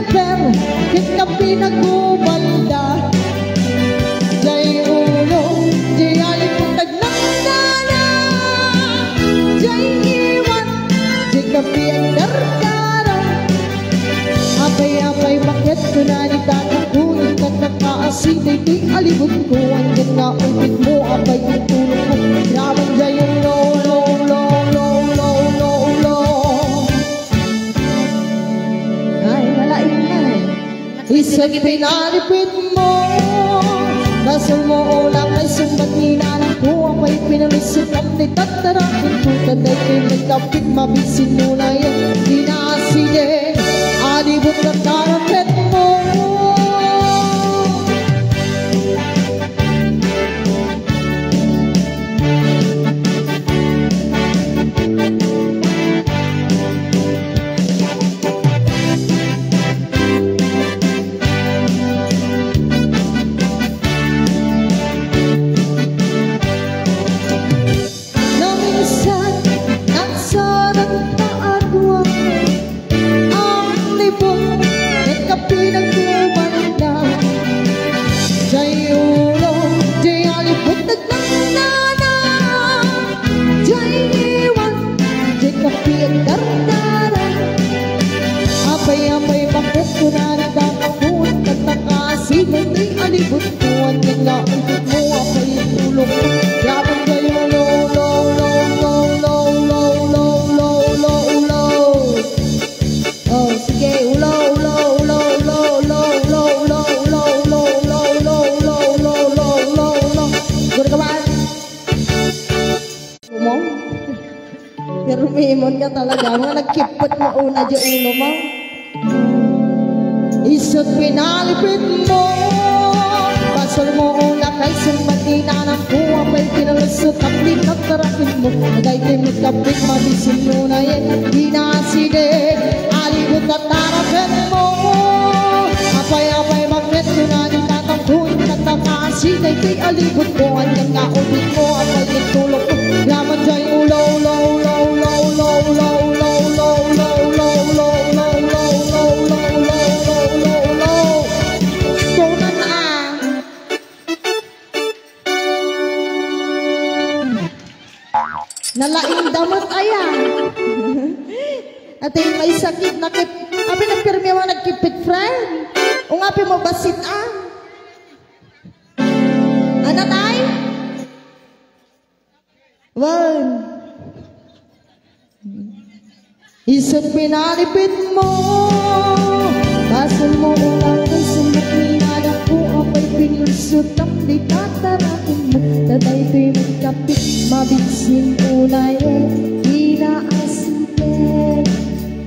Ket kapi nagbubalda, jay ulo, jay alipong tagnangnana, jay iwan, jay kapi agdardarang. Apay, apay, baket kuna ni tatangko, inkat nakaasi daytoy alibutko, ania nga umpitmo, apay, intulokmo, graben jay ulo, ulo, ulo. Ay, nalaing na. Isu ti pinalipitmo. Basolmo, ulak, ay sumbat ni nanangko, apay pinalusotam ti tattarakenko, ta daytoy nagkapit, mabisin mo na yan, di na asideg, alibut a taraketmo. Naminsan, nagsarang ta a dua. Ang libong, ket kapi nagbubalda. Jay ulo, jay alibut, nagnanana. Jay iwan, jay kapi agdardarang. Apay, apay, baket kuna ni tatangko, inkat nakaasi daytoy alibutko, ania nga umpitmo, apay, intulokmo, graben jay ulo, ulo, ulo. Oh, sige, ulo, ulo, ulo. Gurgawan. Umo? Pero Mimon ka talaga, mga nagkippet mo una di ulo mo. Isut pinalipit mo. Basol mo una kay sumati nanang ko, apay pinalusot, apay tatarakin mo. Daytoy nagkapit, mabisin mo na yan, di na asideg. Alibut a taraken mo. Apay, apay, bakit ko na di tatangkon? Nagkakaasi, daytoy alibut mo. Andyan nga ubit mo, apay, nagtulog mo. Yaman jay ulo, ulo, ulo. Tunan, ah. Nalaing damot aya. Ati may sakit na kit. Abi nagpirmi mo nagkipit, friend. Ungapi mo basit, ah. Anatay? Wan. Isut pinalipit mo, basol mo ulang, isut mo pinadako, apay pinulsutam, di tatarakin mo, tatay to'y magkapit, mabigsin unay, di na asipet,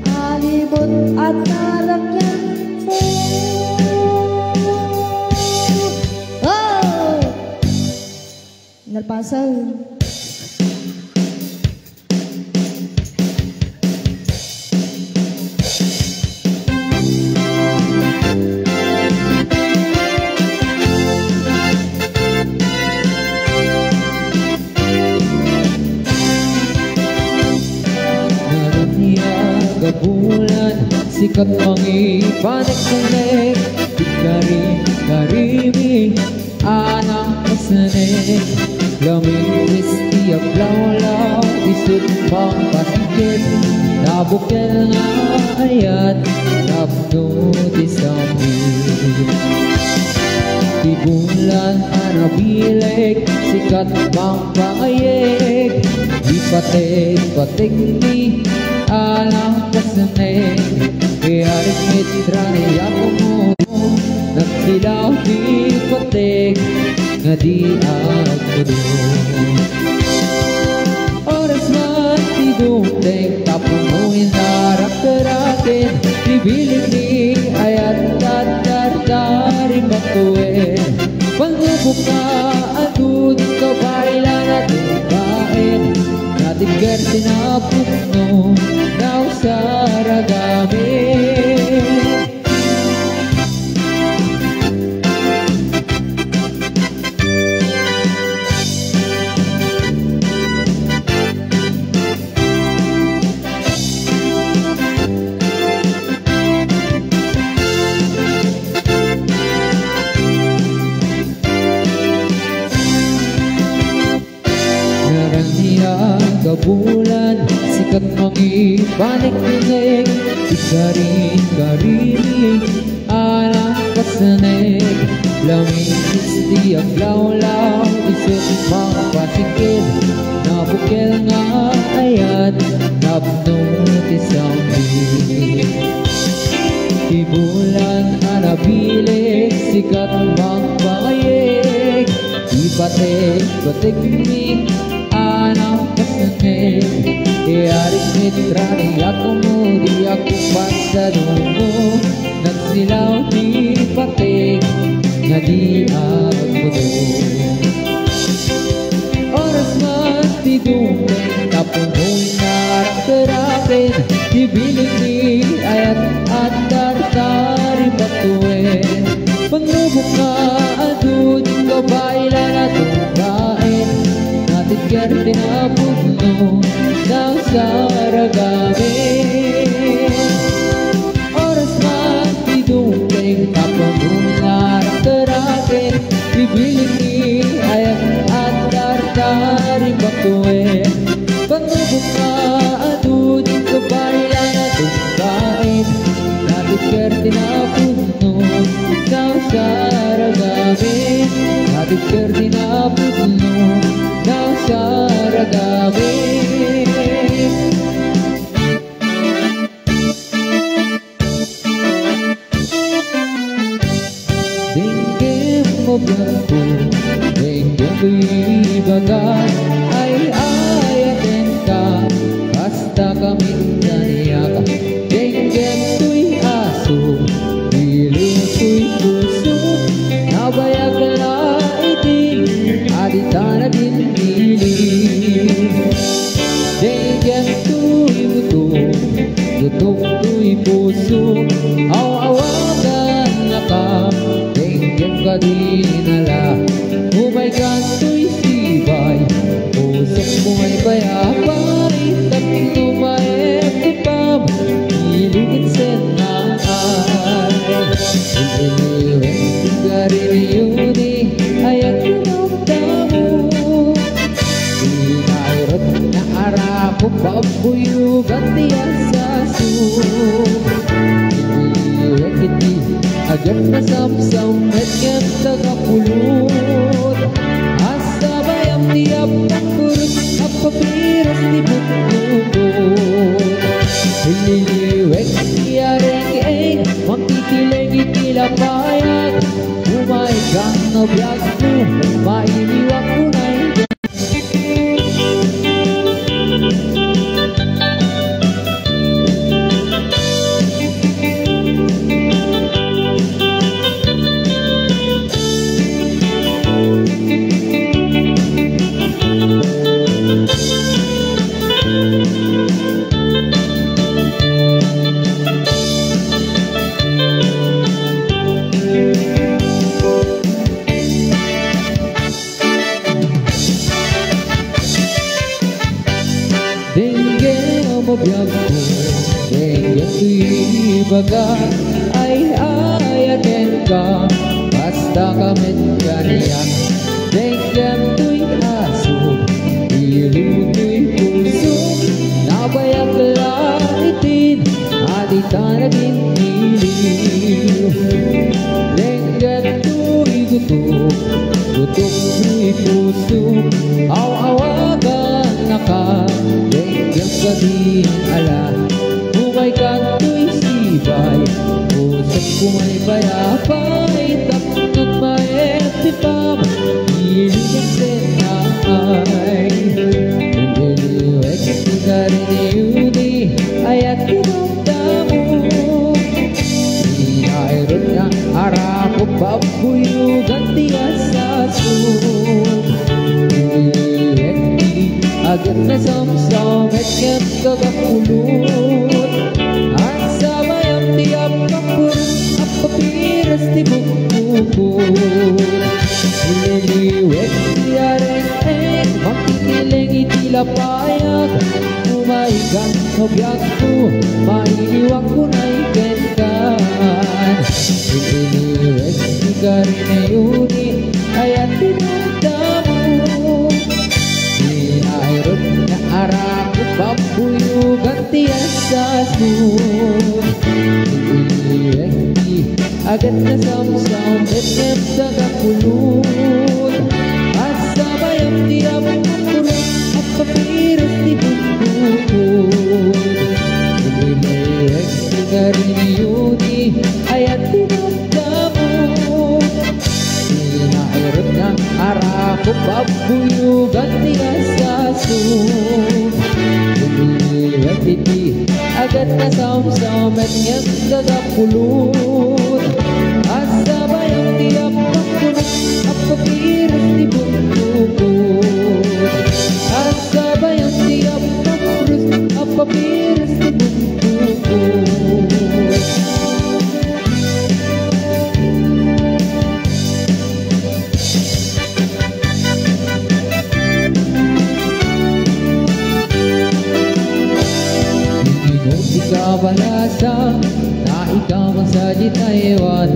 alibot at tarakyan mo. Oh! Nalpasan. Ngarud niya gabulan, sikat mangipanek-panek, di karim-karimi. Anang kasne, lamingis ti aglawlaw, isut pangpatikit, tabukel nga ayat, tapno ti sapi. Ti bulan a nabileg, sikat pangpangayeg, di patek-patek ni anang kasne, kaya rin mitra ni Yakumo. Nagsilaw ti pateg nga di agpudno. Oras man ti dumteng tapno inarakraken ti bileg ni ayat, tattardari matuen. Panubok nga adut kabaylan a di baen, natigger ti napukno, nausar a gamit. Mangipaniknik, ikarin-karini, anak kasnek, lamingis ti aglawlaw, isu mangpasikil, nabukel nga ayat, napno ti sambil. Ti bulan a nabileg, sikat mangpangayeg, ipatek-patekmi, anak kasnek, iyarik ni trani, ako mo, di ako pasadumo, nagsilaw ti patek, nga di agpuno. Oras man ti dumteng, tapunoy nga rakeraken, ti biling ni ayat, adda tari patuen. Pangnubok nga adu, kabailan a tungbaen, natidker ti napudno, nagsaragamin. Oras man ti dumteng, tapunoy nga rakeraken, ti biling ni ayat, adda tari patuen. Pangnubok nga adu, kabailan a tungbaen, natidker ti napudno, nagsaragamin. Natidker ti napudno, nagsaragamin. Denggem mo biagko, denggem toy ibaga, ay-ayatenka, kasta kamin kaniak. Denggem toy aso, bilin toy puso, nabayag la iti, a dita nagin ili. Denggem toy gutom, gutom toy puso, aw-awagannaka, denggem ka dinala. Umaykan toy sibay, pusok mo ay payapay, tapno maetipam, iligid sennaay. Iliwek ti garini, ayat ti damdamo. Inairot nga arako, pabuyogan ti asaso. Iti wek iti agek nasamsam, met ken tagapulot. Asabayam ti appakurot, appapiras ti bukbukot. Iliwek ti areng-eng, mangkikiling iti lapayag. Umaykan no biagko, mailiwak unay. Denggem a biagko, denggem toy ibaga, ay-ayatenka, kasta ka met kaniak. Denggem toy aso, iliw toy puso, nabayag la itin, a dita nagin iliw. Denggem toy gutom, gutom toy puso, aw-awagannaka, denggem ka din ala. Umaykan toy sibay, pusok ko may payapay, tapno maetipam, iliwek sennaay. Iliwek ti garini, ayat ti damdamo. Inairot nga arako, pabuyogan ti asaso. Iliwek ti agek nasamsam, met ken tagapulot. Asabayam ti appakurot, appapiras ti bukbukot. Iliwek ti areng-eng, mangkikiling iti lapayag. Umaykan no biagko, mailiwak unay kenka. Iliwek ti garini, ayat ti damdamo. Inairot nga arako, pabuyogan Agad nasamsam, etnem daga pulot. Asabayam ti appapuros, appapiros ti bukbukod. Ilimek ti garilio, ti ayat ti damdamo. Pinairutna, arako, pabuyugan ti asaso. Ilimek iti agad nasamsam, etnem daga pulot. Asabayam ti appapuros, appapiros ti bukbukod. Asabayam ti appapuros, appapiros ti bukbukod. Iti kabalasang, naikam sa di Taiwan.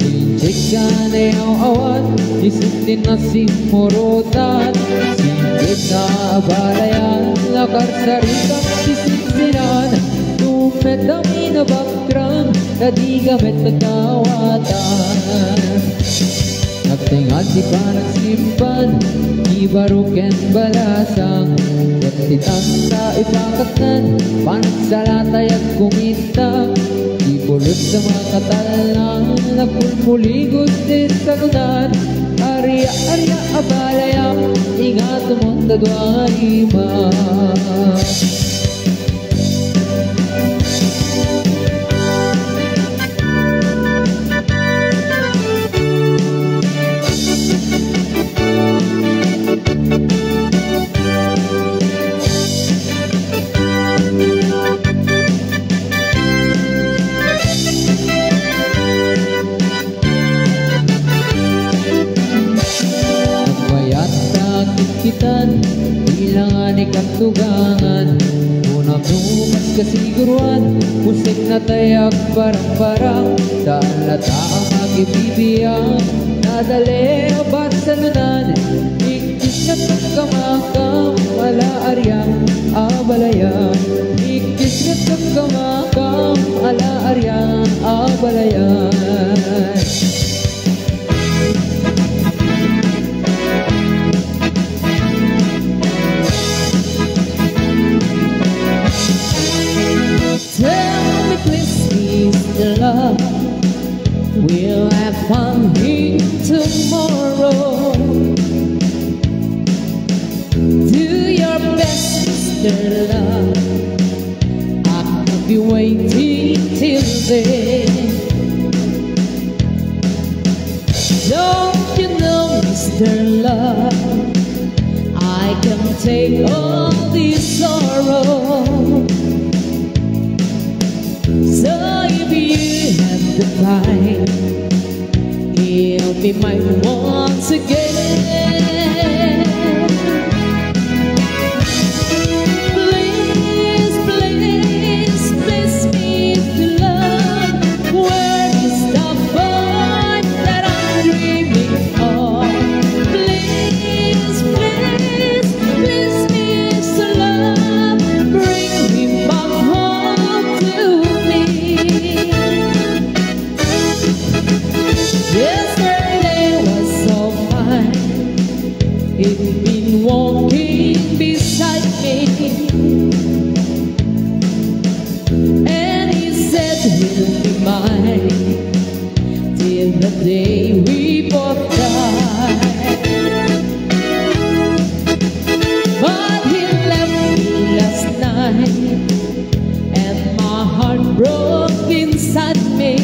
Injek ka na aw-awan, isip ti nasimurutan. Singgit na abalayan, nakarsarikan ti sinsinan. Tumet amin a background, na di ka met nagkawatan. Nagtingal ti panagsimpan, ti baro ken balasang, ket ti tanta ipakatnan, panagsalatay agkuminta, ti pulos a makatalna, nagpulpuligos ti sanunan, aria, aria, abalaya, ingatumon ta dua ima. Agbayat ta kitkitan, bilangan ni katugangan. Kunam no kas kasiguruan, pusek na tay agparang-parang, saan la ta a makibibiang, nadale a basanunan, ikkis nga tagkamakam, ala ariang abalayan, ikkis nga tagkamakam, ala ariang abalayan. Tell me please, Mister Love, we'll have fun here tomorrow. Do your best, Mister Love, I'll be waiting till then. Don't you know, Mister Love, I can take all this sorrow. So if you have the time, hear me my once again. Please, please, please, Mister Love, where is the boy that I'm dreaming of? Please, please, please, Mister Love, bring him back home to me. Yesterday was so fine. He'd been walking beside me, and he said he'll be mine till the day we both die. But he left me last night, and my heart broke inside me.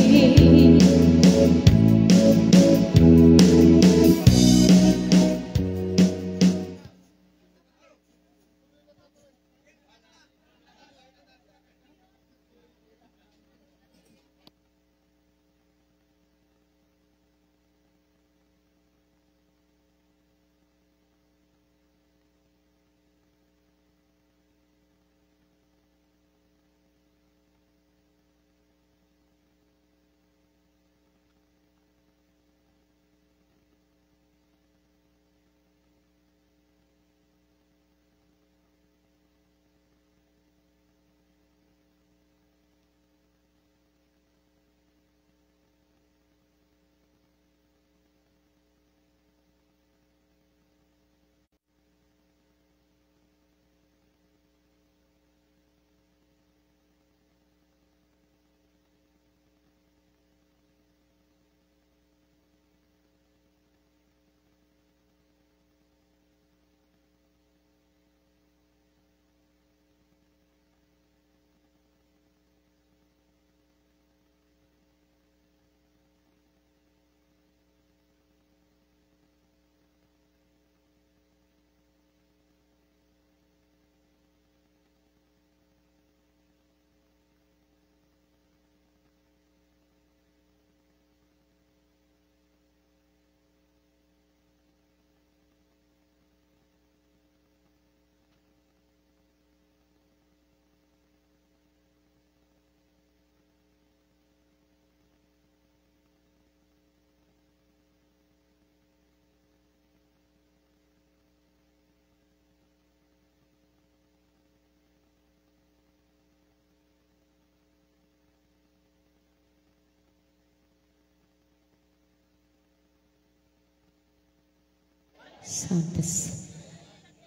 Santos.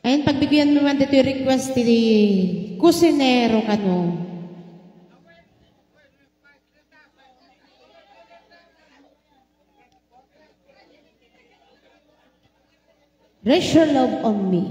Ayan, pagbigyan mo man ditoy request ti kusinero kano. Rest your love on me.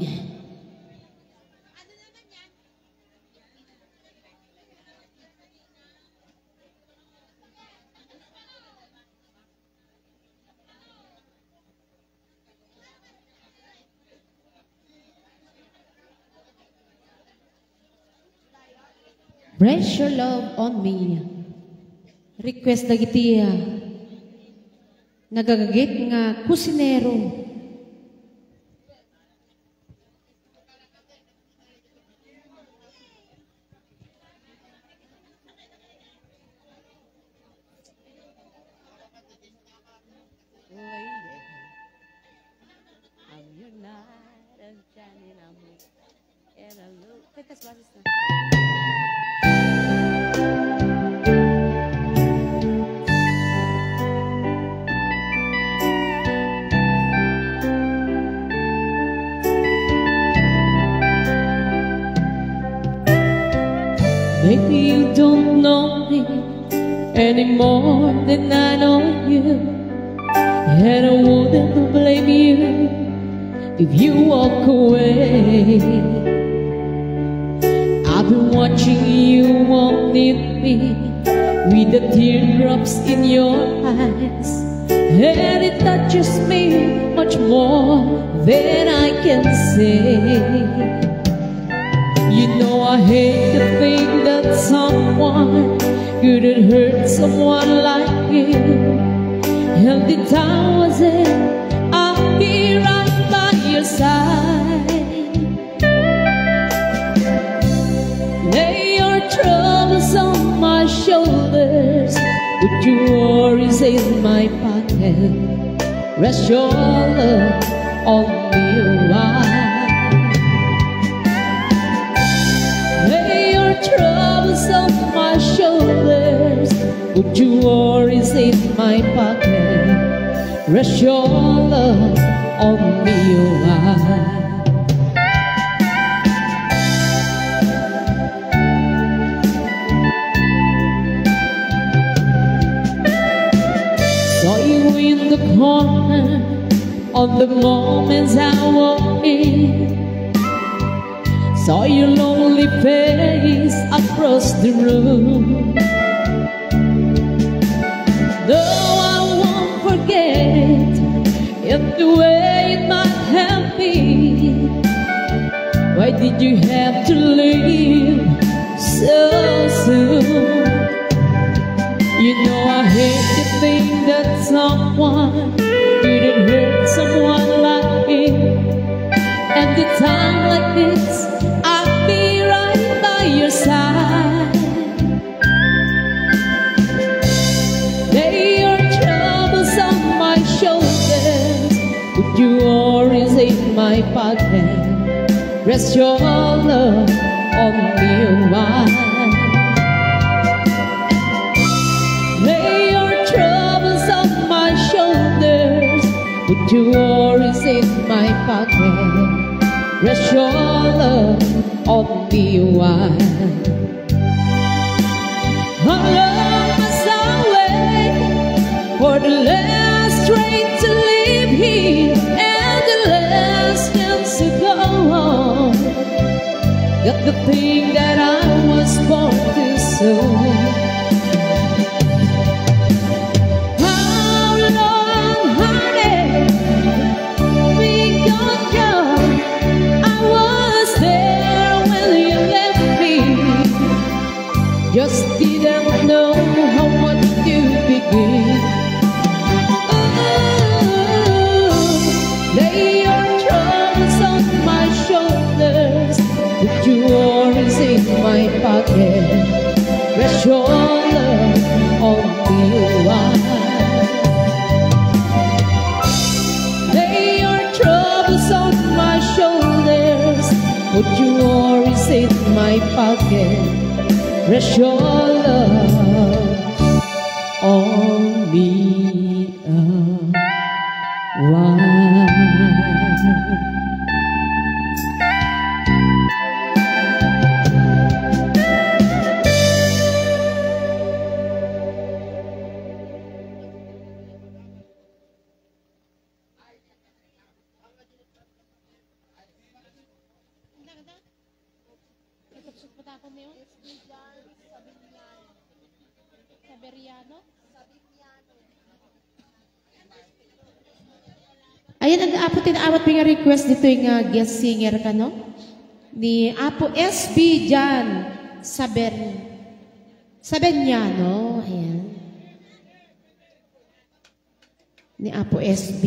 Rest your love on me. Request dagiti, ah, nagagagit nga kusinero. Maybe you don't know me any more than I know you, and I wouldn't blame you if you walk away. I've been watching you walk with me, with the teardrops in your eyes, and it touches me much more than I can say. You know I hate to think that someone could have hurt someone like you. And the time was it, I'll be right by your side. Lay your troubles on my shoulders, put your worries in my pocket. Rest your love on me a while. Lay your troubles on my shoulders, put your worries in my pocket. Rest your love on me a while. Saw you in the corner on the moments I walk in. Saw your lonely face across the room. Though I won't forget it, the way it might have been. Why did you have to leave so soon? You know I hate to think that someone could have hurt someone like me. And the time like this, I'll be right by your side. Lay your troubles on my shoulders, put your worries in my pocket. Rest your love on me a while. Lay your troubles on my shoulders, put your worries in my pocket. Rest your love on me a while. How long must I wait for the last train to leave here and the last chance to go home? Got the thing that I was born to soon. How long, honey, we gon' go? I was there when you left me. Just didn't know how much to begin. Oh, lay your troubles on my shoulders, put your worries in my pocket. Rest your love on me a while. Lay your troubles on my shoulders, put your worries in my pocket. Rest your love on me a while. Apo, ti naawatmi nga request ditoy nga guest singer kano? Ni Apo S B Jan Saber-, Saberiano. Ayan. Ni Apo S B.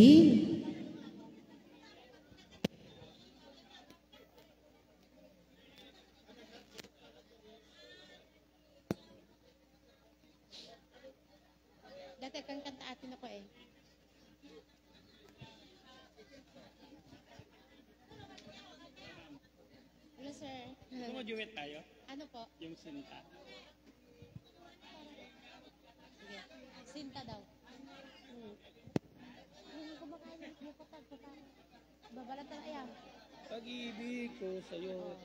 Dati kan kanta atin ako eh. Hello, sir. Gusto mo duet tayo? Ano po? Yung Sinta. Sige. Sinta daw. Hmm. Yung kumakain ng bukatag, bukatag. Babalatan, ayan. Pag-ibig ko sa'yo.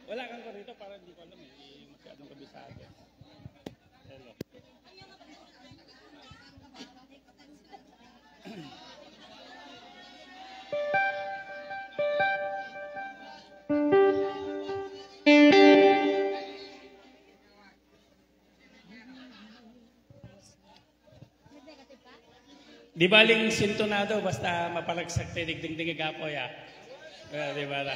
Wala kang ganito, parang hindi ko alam eh. Hindi masyadong kabisado. Hello. Di baling sintonado, basta mapalagsak tayo, digdingding agapoy, ah. Ah, di ba, ah?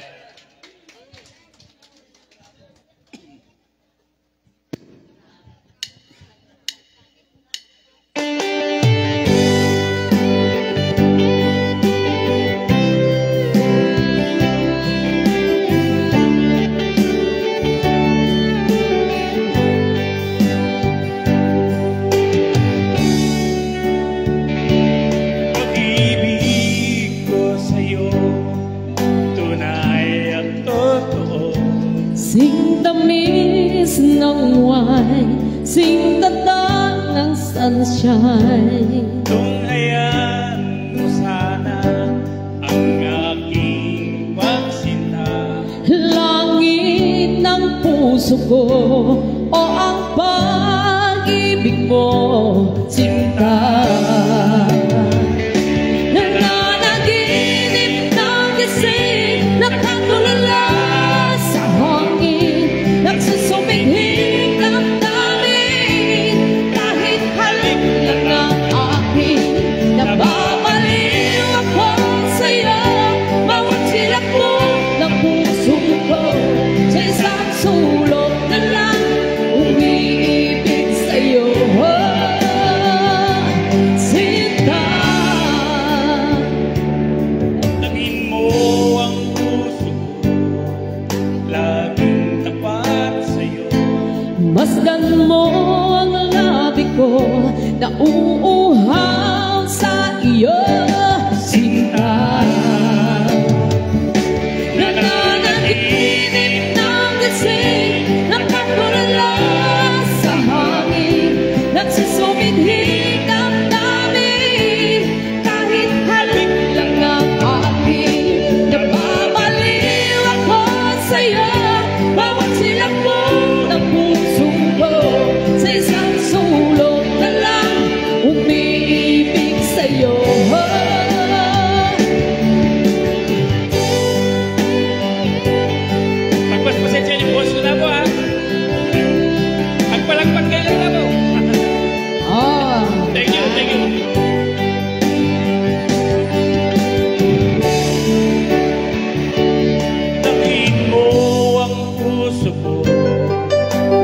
Pag-ibig ko sa'yo, tunay at totoo. Sing tamis ng wine, sing tatak ng sunshine. Tunghayan mo sana ang aking pagsinta. Langit ng puso ko, o ang pag-ibig mo, sinta. Nananaginip ng gising, nakatulala sa hangin, nagsusumikap damdamin, kahit halik lang ang akin, nababaliw ako sa'yo, bawat silakbot ng puso ko, sa isang sulok na lang umiibig sa'yo. Sinta, tangin mo ang puso ko, laging tapat sa'yo. Masdan mo ang labi ko, nauuhaw sa iyo, sinta. Nananaginip ng gising, nakatulala sa hangin, nagsusumikap damdamin, kahit halik lang ang akin, nababaliw ako sa'yo, bawat silakbot ng puso ko, sa isang sulok na lang umiibig sa'yo. Pagpaspasensya niyo po, sila po, ha? Pagpalakpak kayo lang po. Ah. Thank you, thank you. Tangin mo ang puso ko,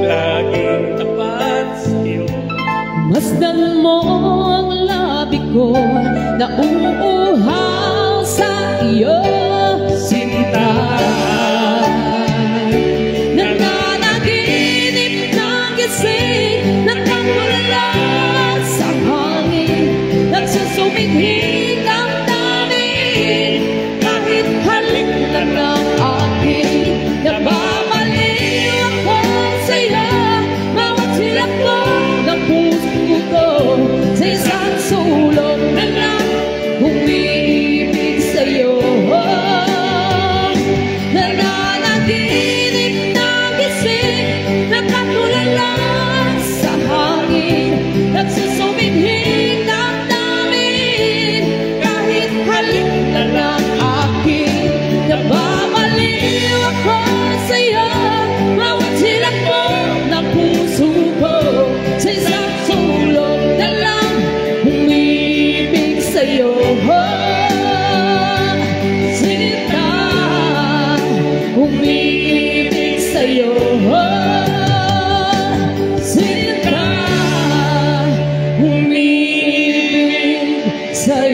laging tapat sa'yo. Masdan mo ang labi ko, nauuhaw sa iyo, sinta. Nananaginip ng gising, nakatulala sa hangin, nagsusumikap damdamin, kahit halik lang ang akin, nababaliw ako sa'yo, bawat silakbot ng puso ko, sa isang sulok na lang umiibig sa'yo. Nananaginip na gising, nakatulala sa hangin, nagsusumikap damdamin,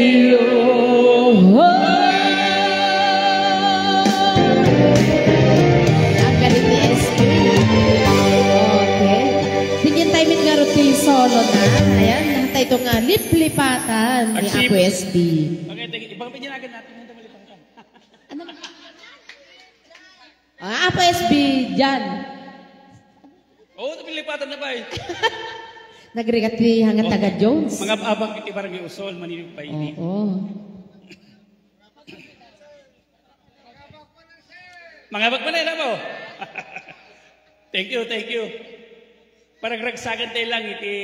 Ang galing ni S J. Okay. Tingin tayo mit nga ruti solo na. Ayan, tayo nga liplipatan ni Apo S B. Okay, thank you. Ibang pininagan natin yung malipatan. Ano? Ah, Apo S B, dyan. Oo, pinilipatan na ba eh? Nagrigat ti hanga taga Jones. Mga abang iti Barangay Usol, Manilog pa ini. Oo. Mga abang pa na, mo. Thank you, thank you. Paragragsakan tayo lang iti,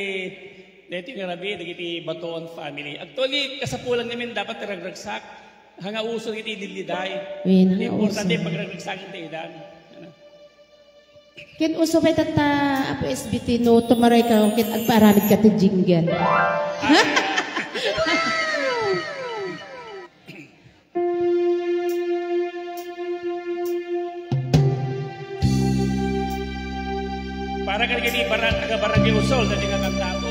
dito nga rabi, dagiti Batuon family. Actually, kasapulan namin dapat ragragsak. Hanga uso iti diliday. Wen, hanga uso. Importante pagragragsakan tayo dan. Ano? Ken uso pay tatta, Apo S B T, no, tumaray ka, ket agpaaramid ka ti jingle. Ha? Para kadagiti barang-, taga Barangay Usol, dati nga kantako.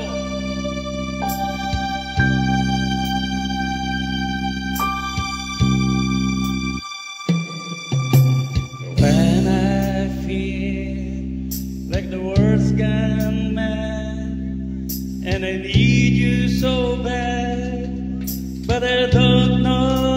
When I feel like the world's gone mad, and I need you so bad, but I don't know